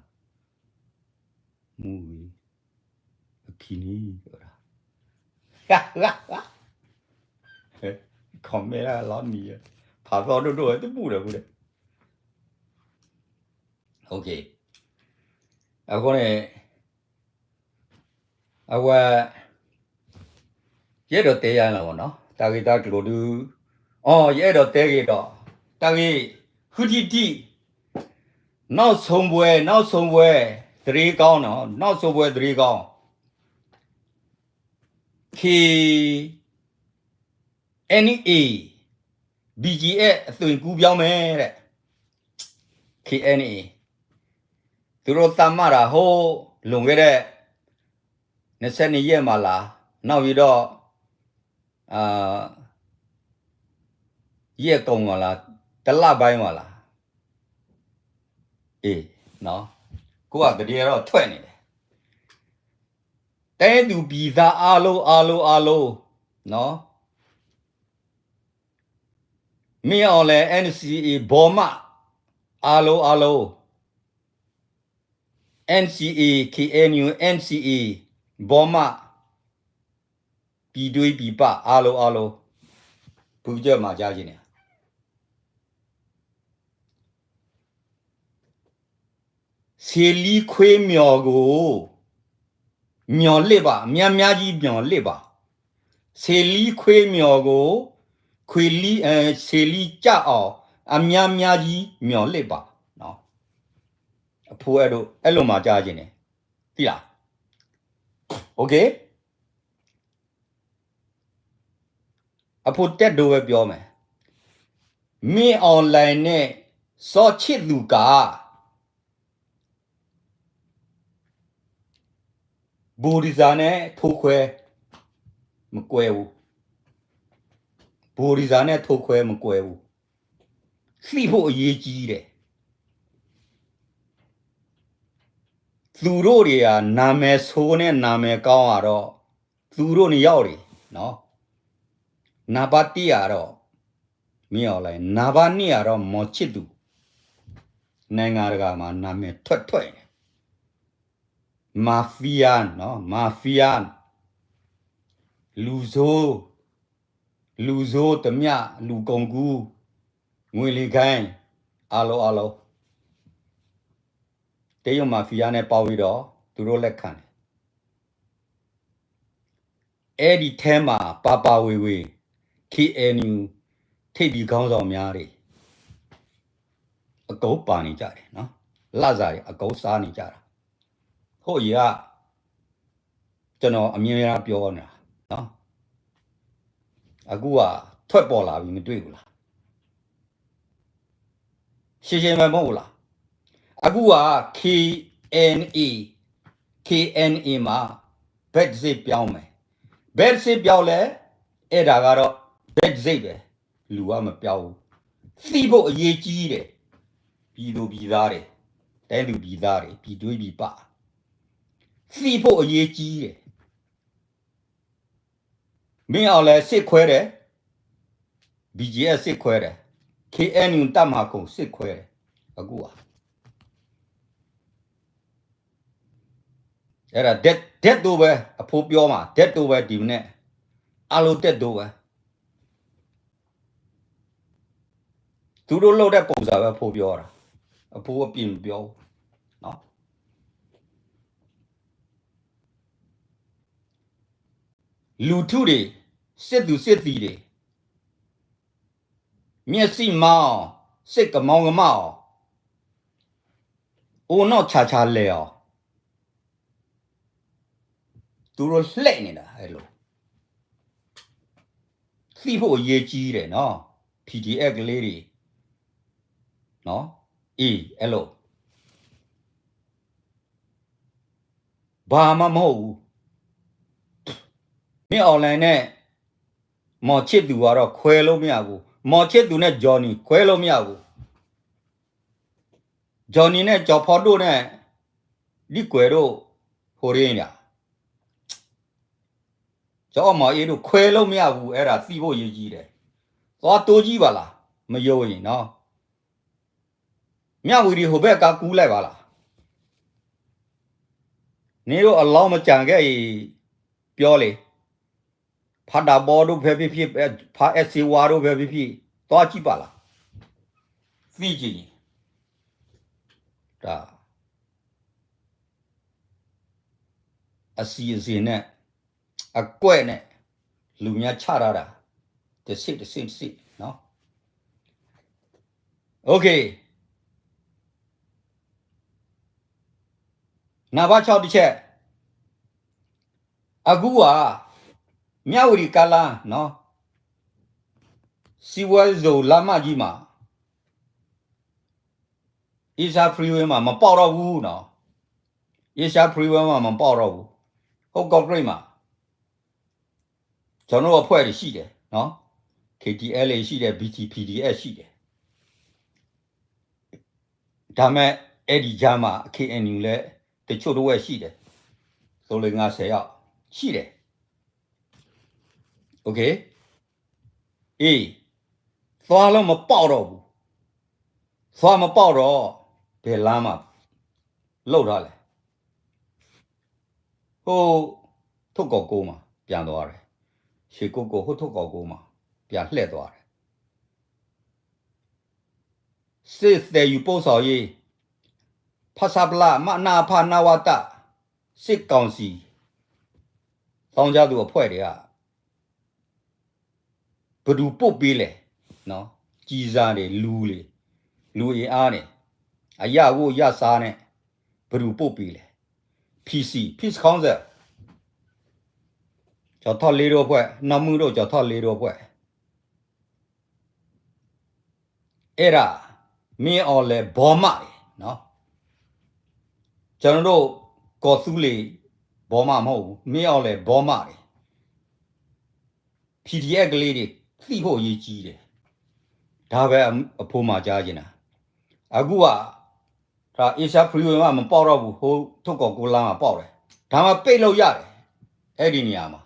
မူဂ့ၤ အခံန့ၣ် ဝဲဒၣ် comment လီၤနံၤ ဖးသီဒိၣ်ဒိၣ်ဝဲတဘူၣ်ဒီး ဘူးဒီး အဃိန့ၣ် အဝဲ ယအဲၣ်ဒိးတဲယၤလီၤနီၤ တၢ်ဂ့ၢ်တၢ်ကျိၤဒု အီ ယအဲၣ်ဒိးတဲဂ့ၤဒီး တၢ်ဂ့ၢ် ဃုထံၣ်တံၢ် နောက်ဆုံးပွဲ နောက်ဆုံးပွဲ သတင်းကောင်းနော် နောက်ဆုံးပွဲ သတင်းကောင်း KNA BGF အသွင်ကူးပြောင်းမယ်တဲ့ KNA သူတို့သတ်မှတ်တာ ဟိုးလွန်ခဲ့တဲ့ နှစ်ဆယ့်နှစ်ရက်မှာလား နောက်ပြီးတော့ ယဲၢ်ကိးမးလၢ်, တလၢ်ဘၣ်မးလၢ်, အ့ၣ်, ကိးဂၤဒဲးဒီးထွဲန့ၣ်လဲၣ်, တဲသူၣ်ပံၤသးအါလိအါလိအါလိ, မ့ၢ်အီၤလဲၣ် NCA ဘီမး အါလိအါလိ, NCA KNU NCA ဘီမး ပံဒွံပံပာ် အါလိအါလိ, ဖုကစၢၢ်မၤကါက့ၤန့ၣ် စေလံခွ့မျော်ကို မျှော်လင့်ပါ, များများကြီးမျှော်လင့်ပါ, စေလံခွ့မျော်ကို ခွ့လံ, စေလံကျအောင် အများများကြီးမျှော်လင့်ပါ, အဖိအဲၣ်ဒိး အဲၣ်လိာ်မၤကါက့ၤန့ၣ်, သံလၢ်, အဖိတဲဒိဝဲပျီမဲာ်, မ့ၢ်အီၤလဲၣ်န့ၣ် စီၤဆံးသူၣ်ကး ဘိၣ်ဒံသးန့ၣ်ထိခွဲ မကွဲးဘူး, ဘိၣ်ဒံသးန့ၣ်ထိခွဲမကွဲးဘူး, သံၣ်ဖိအရေးကြီးတယ်, သူတို့တွေက နာမည်ဆိုးနဲ့ နာမည်ကောင်းရတော့ သူတို့နှစ်ယောက်တွေနော်, နံပါတ်တစ်ကတော့ မင်းအောင်လှိုင်, နံပါတ်နှစ်ကတော့ မောင်ချစ်သူ, နိုင်ငံတကာမှာ နာမည်ထွက်ထွက်နေတယ်, မာဖီးယားနော်, မာဖီးယား, လူဆိုး, လူဆိုးတမျှ, လူကုန်ကူး, ငွေလိမ်ဂိုဏ်း, အားလုံး, အားလုံး, တရုတ်မာဖီးယားနဲ့ ပေါင်းပြီးတော့ သူတို့လက်ခံတယ်. အဲဒီထဲမှာ ပါပါဝင်ဝင် KNU ထိပ်သီးခေါင်းဆောင်များတွေ အကုန်ပါနေကြတယ်နော်. လစာတွေ အကုန်စားနေကြတာ. ဟိုအရင်က ကျွန်တော်အမြဲတမ်းပြောနေတာနော်. အခုကထွက်ပေါ်လာပြီ မတွေ့ဘူးလား. ရှင်းရှင်းပဲမဟုတ်ဘူးလား. အခုက KNA, KNA မှာ ဘက်တစ်ဆင့်ပြောင်းမယ်. ဘယ်တစ်ဆင့်ပြောင်းလဲ, အဲ့ဒါကတော့ ဘက်တစ်ဆင့်ပဲ, လူကမပြောင်းဘူး. သိဖို့အရေးကြီးတယ်. ပြည်သူပြည်သားတွေ, တိုင်းသူပြည်သားတွေ, ပြည်တွင်းပြည်ပ, သိဖို့အရေးကြီးတယ်. မင်းအောင်လှိုင်စစ်ခွဲတယ်, BGF စစ်ခွဲတယ်, KNU တပ်မဟာခုံ စစ်ခွဲတယ်. အခုက အဲ့ဒါ dead, dead တိုးပဲ, အဖိပြောမှာ dead တိုးပဲ ဒီမနက်, အားလုံး dead တိုးပဲ. သူတို့လုပ်တဲ့ပုံစံပဲ အဖိပြောတာ, အဖိအပြင်မပြောဘူးနော်. လူထုတွေ, စစ်သူစစ်သီတွေ, မျက်စိမှောင်, စိတ်ကမောင်းကမအောင်, အိုးနောက်ချာချာလဲအောင်, သူတို့လှည့်နေတာ အဲ့လို. သိဖို့အရေးကြီးတယ်နော်, PDF ကလေးတွေနော်, အေး, အဲ့လို. ဘာမှမဟုတ်ဘူး. မင်းအောင်လှိုင်နဲ့ မောင်ချစ်သူကတော့ ခွဲလို့မရဘူး. မောင်ချစ်သူနဲ့ Johnny ခွဲလို့မရဘူး. Johnny နဲ့ ကျော်ဖော်တို့နဲ့ ဒီကွယ်တို့ ဟိုရင်းညာ ကျော်မောင်အေးတို့ ခွဲလို့မရဘူး. အဲ့ဒါ သိဖို့အရေးကြီးတယ်. သွားတိုးကြည့်ပါလား, မယုံရင်နော်. မြဝတီ ဟိုဘက်က ကူးလိုက်ပါလား. နင်တို့ အလောင်းမကျန်ခဲ့ရင် ပြောလေ. ဖာဒါဘီတို့ပဲဖြစ်ဖြစ်, ဖာအဲၣ်စ့ဝါတို့ပဲဖြစ်ဖြစ်, သွားကြည့်ပါလား. သိချင်ရင်, ဒါ အစီအစဉ်နဲ့ အကွက်နဲ့ လူများချထားတာ, တစ်ဆင့်, တစ်ဆင့်, တစ်ဆင့်နော်. OK. နံပါတ်ခြောက် တစ်ချက်. အခုက မြဝတီကားလမ်းနော်, စီးပွားရေးဇုန်လမ်းမကြီးမှာ Asia Freeway မှာ မပေါက်တော့ဘူးနော်. Asia Freeway မှာ မပေါက်တော့ဘူး. ဟို ကော့ကရိတ်မှာ. ကျွန်တော်တို့အဖွဲ့တွေရှိတယ်နော် K T L A ရှိတယ် B T P D F ရှိတယ် ဒါမဲ့အဲ့ဒီကြားမှာ K N U လည်းတချို့တစ်ဝက်ရှိတယ်သို့လေးငါးဆယ်ယောက်ရှိတယ် OK အေးသွားလို့မပေါက်တော့ဘူးသွားမပေါက်တော့ဘယ်လမ်းမှာလှုပ်ထားလဲဟိုထုတ်ကော်ကိုမှာပြန်သွားတယ်ရွှေကုက္ကိုဟိုထုတ်ကော်ကိုမှာပြန်လှည့်သွားတယ်စစ်သယ်ယူပို့ဆောင်ရေးဖဆပလမနဖနဝတစစ်ကောင်စီသောင်းကျသူအဖွဲ့တွေကဘယ်သူပို့ပေးလဲနော်ကြည်စားတယ်လူလေလူအင်အားနဲ့အရဝို့ရစားနဲ့ဘယ်သူပို့ပေးလဲ PC Peace Council ကျော်ထောက်လေးတို့အဖွဲ့နောက်မှုတို့ကျော်ထောက်လေးတို့အဖွဲ့အဲ့ဒါမင်းအောင်လှိုင်ဘောမတွေနော်ကျွန်တော်တို့ကော်သူလေဘောမမဟုတ်ဘူးမင်းအောင်လှိုင်ဘောမတွေ PDF ကလေးတွေသိဖို့အရေးကြီးတယ်ဒါပဲအဖိုးမကြားချင်တာအခုကဒါ Asia Freeway မှမပေါက်တော့ဘူးဟိုထုတ်ကော်ကိုလမ်းမှာပေါက်တယ်ဒါမှပိတ်လို့ရတယ်အဲ့ဒီနေရာမှာ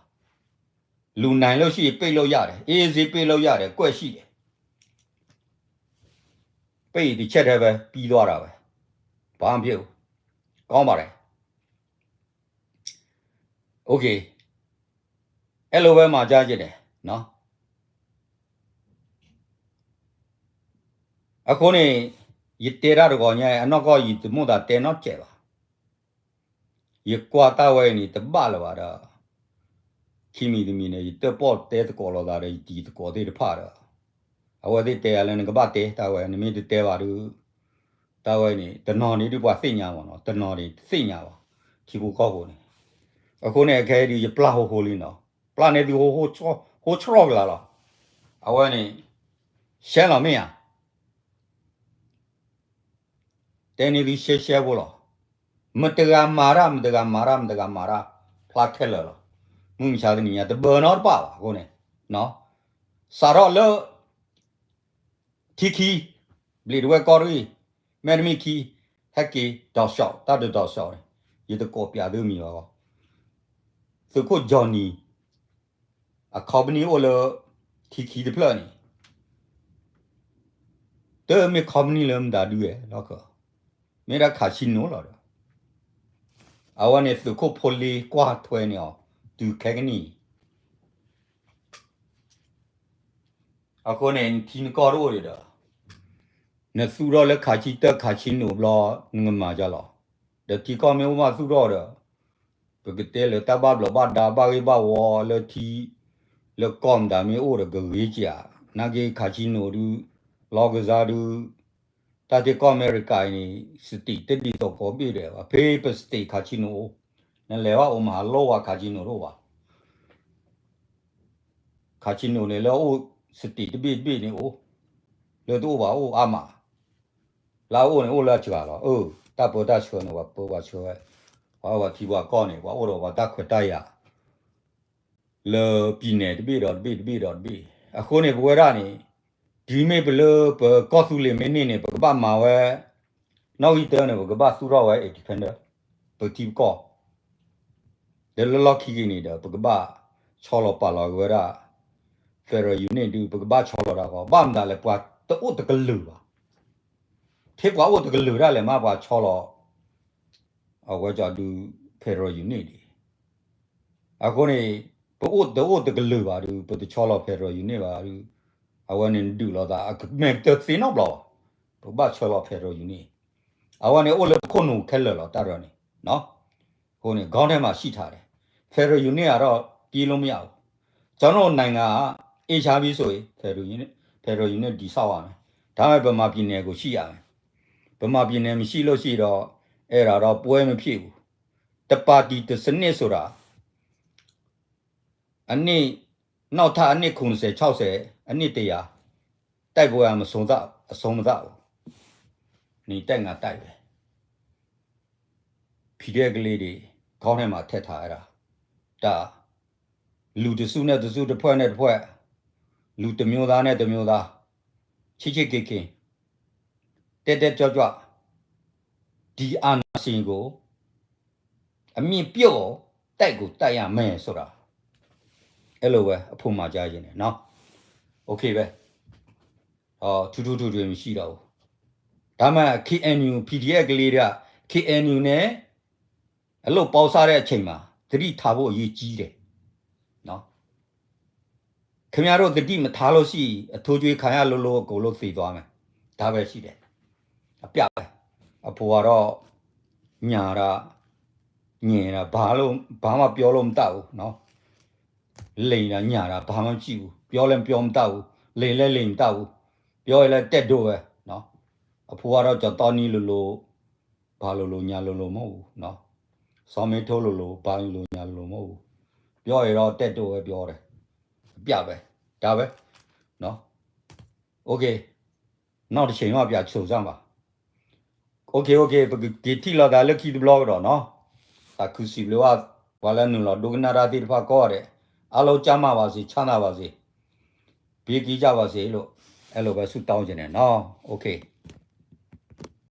လူနိုင်လို့ရှိရင်ပိတ်လို့ရတယ်အေးဆေးပိတ်လို့ရတယ်ကွက်ရှိတယ်ပိတ်တစ်ချက်တည်းပဲပြီးသွားတာပဲဘာမှမဖြစ်ဘူးကောင်းပါတယ် OK အဲ့လိုပဲမှာကြားချင်တယ်နော်အခုနေယတဲတာတကောညအနောက်ကောယတမို့တာတဲနောက်ကျဲပါယကွာတာဝဲနေတဘလပါတော့ခိမံၤတမံၤန့ၣ်ယတပေါ့တဲသကိးလီၤသးဒီးယတံၤသကိးသ့ၣ်တဖၣ်ဒီးအဝဲသ့ၣ်တဲယၤလၢနကဘၣ်တဲတၢ်ဝဲနမ့ၢ်တတဲဘၣ်ဒီးတၢ်ဝဲန့ၣ်တနီၤန့ၣ်ဒုးပှၤသ့ၣ်ညါမ့ၢ်နီၤတနီၤန့ၣ်တသ့ၣ်ညါဘၣ်ထံဖိကီၢ်ဖိန့ၣ်အဃိန့ၣ်အခဲအံၤဒုးယပျၢ်ဟိဟိလံနီၤပျၢ်န့ၢ်သုဟိဟိဆှီၣ်ကလာ်လီၤအဝဲန့ၣ်ရှဲလီၤမ့ၢ်ဧါ တဲန့ၢ်သုရှဲရှဲဖိလီၤ. မတဂၤမၤတၢ် မတဂၤမၤတၢ် မတဂၤမၤတၢ် ဖျါခဲလၢာ်လီၤ. မုၢ်မဆါတနံၤညါတဘၢနီတဘၣ်ဘၣ်အဃိန့ၣ်, စးထီၣ်လၢ ထံခံ, ဘျံးတဝဲၢ်ကီၢ်ရ့ၣ်, မဲၢ်တမံၣ်ခံ, ဟဲက့ၤဒီးရှီး တၢ်ဒုးဒီးရှီးန့ၣ် ယတကိးပျးသုမံၤဘၣ်ဂီၢ်, သုးခိၣ် Johnny အ company အိၣ်လၢ ထံခံတဖျၢၣ်န့ၣ် တမ့ၢ် company လၢမတၤဒုဝဲလီၤ, မ့ၢ်ဒၣ် casino လီၤဒီး, အဝဲန့ၣ်သုးခိၣ်ဖိလ့ကွၢ်ထွဲန့ၢ်အီၤ တုၤခဲကနံၣ်အံၤ, အဃိန့ၣ် နထံနကီၢ်တအိၣ်ဒံးဒီး, နသူၣ်ထီၣ်လၢခးဆံတၢၢ်ခးဆံနိၣ်ဘျီ, နကမၤယါလီၤ. ဒီးထံကီၢ်မ့ၢ်အိၣ်ဘၣ်သူၣ်ထီၣ်ဒီး, ပကတဲလၢတၢ်ဘၣ်ဘျီးဘၣ်ဒါဘၣ်ဂ့ၢ်ဘၣ်ဝီလၢထံ, လၢကီၢ်မတၤမ့ၢ်အိၣ်ဒီးကဂ့ၤက့ၤဧါ, နာ်က့ခးဆံနိၣ်ဒု, လီကစါဒု, တၢ်ထံကီၢ်အမဲရကၤအံၤန့ၣ် state တဒ်သိးကိးဘ့ၣ်ဒဲးဘၣ်, ဖဲပ state ခးဆံနိၣ်အိၣ်, နလဲၤဘၣ်အိၣ်မၤလိဝဲခးဆံနိၣ်တအိၣ်ဘၣ်. ခးဆံနိၣ်န့ၣ်လၢအိၣ် state တဘ့ၣ်တဘ့ၣ်န့ၣ်အိၣ်, လၢတအိၣ်ဘၣ်အိၣ်အါမး, လၢအအိၣ်န့ၣ်အိၣ်လၢအစှၤလီၤ. အၢ, တၢ်ပၢတၢ်ဆှၢန့ၣ် ပှၤပၢပှၤဆှၢဝဲ, ပှၤပှၤထံပှၤကီၢ်န့ၣ် ပှၤအိၣ်ဒီးပှၤတၢ်ခွဲးတၢ်ယာ် လၢ ပြည်နယ် တဘ့ၣ်ဒီးတဘ့ၣ်တဘ့ၣ်ဒီးတဘ့ၣ်, အဃိန့ၣ် ပဝဲဒၣ်န့ၣ်, တုၤမ့ၢ်ပလၢပကီၢ်သူလ့ၤမ့ၢ်န့ၢ်န့ၣ် ပကဘၣ်မၤဝဲ, နီၣ်ဂံၢ်တၢန့ၣ် ပကဘၣ်သူၣ်ထီၣ်ဝဲ independent, ပထံပကီၢ်, ဒီးလၢလီၢ်ခံက့ၤန့ၣ်ဒီး ပကဘၣ်ဆီလီၤပာ်လီၤက့ၤဝဲဒၣ် federal unit ဒုး ပကဘၣ်ဆီလီၤတၢ်ဃီ, ဘၣ်မတၤလဲၣ် ပှၤတအိၣ်တကလုာ်ဘၣ်. ထဲပှၤအိၣ်တကလုာ်ဒၣ်လဲာ်မး ပှၤဆီလီၤ အဝဲကီဒုး federal unit ဒံး, အဃိန့ၣ်, ပအိၣ်တအိၣ်တကလုာ်ဘၣ်ဒုး ပတဆီလီၤ federal unit ဘၣ်ဒုး, အဝဲန့ၣ်ဒုးလိာ်သး အမဲာ်ကတၢၢ်သ့နီတဘျီဘၣ်, ပကဘၣ်ဆီလီၤ federal unit, အဝဲန့ၣ်အိၣ်လၢပခိၣ်နူာ်ခဲလၢာ်လီၤ တၢ်ရၢန့ၣ်, အဃိန့ၣ် ခေါင်းထဲမှာရှိထားတယ်, federal unit ကတော့ ပြေးလို့မရဘူး, ကျွန်တော်နိုင်ငံက အေးချမ်းပြီဆိုရင် federal unit, federal unit တည်ဆောက်ရမယ်, ဒါပေမဲ့ ဗမာပြည်နယ်ကိုရှိရမယ်, ဗမာပြည်နယ်မရှိလို့ရှိရင်တော့ အဲ့ဒါတော့ပွဲမဖြစ်ဘူး, တစ်ပါတီတစ်စနစ်ဆိုတာ အနှစ်, နောက်ထပ်အနှစ်ခုနှစ်ဆယ်ခြောက်ဆယ်, အနှစ်တစ်ရာ, တိုက်ပွဲကမဆုံးသ, အဆုံးမသတ်ဘူး, နင်တိုက်ငါတိုက်ပဲ, PDF ကလေးတွေ ခေါင်းထဲမှာထည့်ထားအဲ့ဒါ, တၢ်, လူတစုနဲ့တစု တဖွဲ့နဲ့တဖွဲ့, လူတစ်မျိုးသားနဲ့တစ်မျိုးသား, ချစ်ချစ်ခင်ခင်, တက်တက်ကြွကြွ, ဒီအာဏာရှင်ကို အမြစ်ပြုတ်အောင် တိုက်ကိုတိုက်ရမယ်ဆိုတာ, အဲ့လိုပဲ အဖိမကျားရင်နဲ့နော်. OK ပဲ, ထူးထူးထွေထွေမရှိတော့ဘူး. ဒါမှ KNU PDF ကလေးတွေက KNU နဲ့ အလုပ်ပေါင်းစားတဲ့အချိန်မှာ သတိထားဖို့အရေးကြီးတယ်နော်. ခင်ဗျားတို့သတိမထားလို့ရှိရင် အထူးကျွေးခံရလို့လို့ အကုန်လုံးသေသွားမယ်. ဒါပဲရှိတယ်. အပြပဲ. အဖိကတော့ ညာတာ, ညင်တာ, ဘာလို့, ဘာမှပြောလို့မတတ်ဘူးနော်. လိမ်တာ, ညာတာ, ဘာမှမရှိဘူး. ပြောလည်းပြောမတတ်ဘူး. လိမ်လည်းလိမ်မတတ်ဘူး. ပြောရင်လည်းတက်ဒိုးပဲနော်. အဖိကတော့ ကျော်သောနီလိုလို, ဘာလိုလိုညာလိုလိုမဟုတ်ဘူးနော်. စောမင်းထိုးလိုလို, ဘာလိုလိုညာလိုလိုမဟုတ်ဘူး. ပြောရင်တော့ တက်ဒိုးပဲပြောတယ်. အပြပဲ. ဒါပဲနော်. OK, နောက်တစ်ချိန်တော့ ပြန်ချိုကြပါ. OK, OK, ပကက့ၤထံၣ်လိာ်သးလၢခံတဘျီကဒီးနော်. တၢ်ခုစံးဘျုးဘၣ် ပှၤလၢနုာ်လီၤဒိကနၣ်တၢ်သ့ၣ်တဖၣ်ကိးဂၤဒဲး, အားလုံးကျန်းမာပါစေ, ချမ်းသာပါစေ, ပေးကင်းကြပါစေလို့, အဲ့လိုပဲဆုတောင်းချင်တယ်နော်. OK.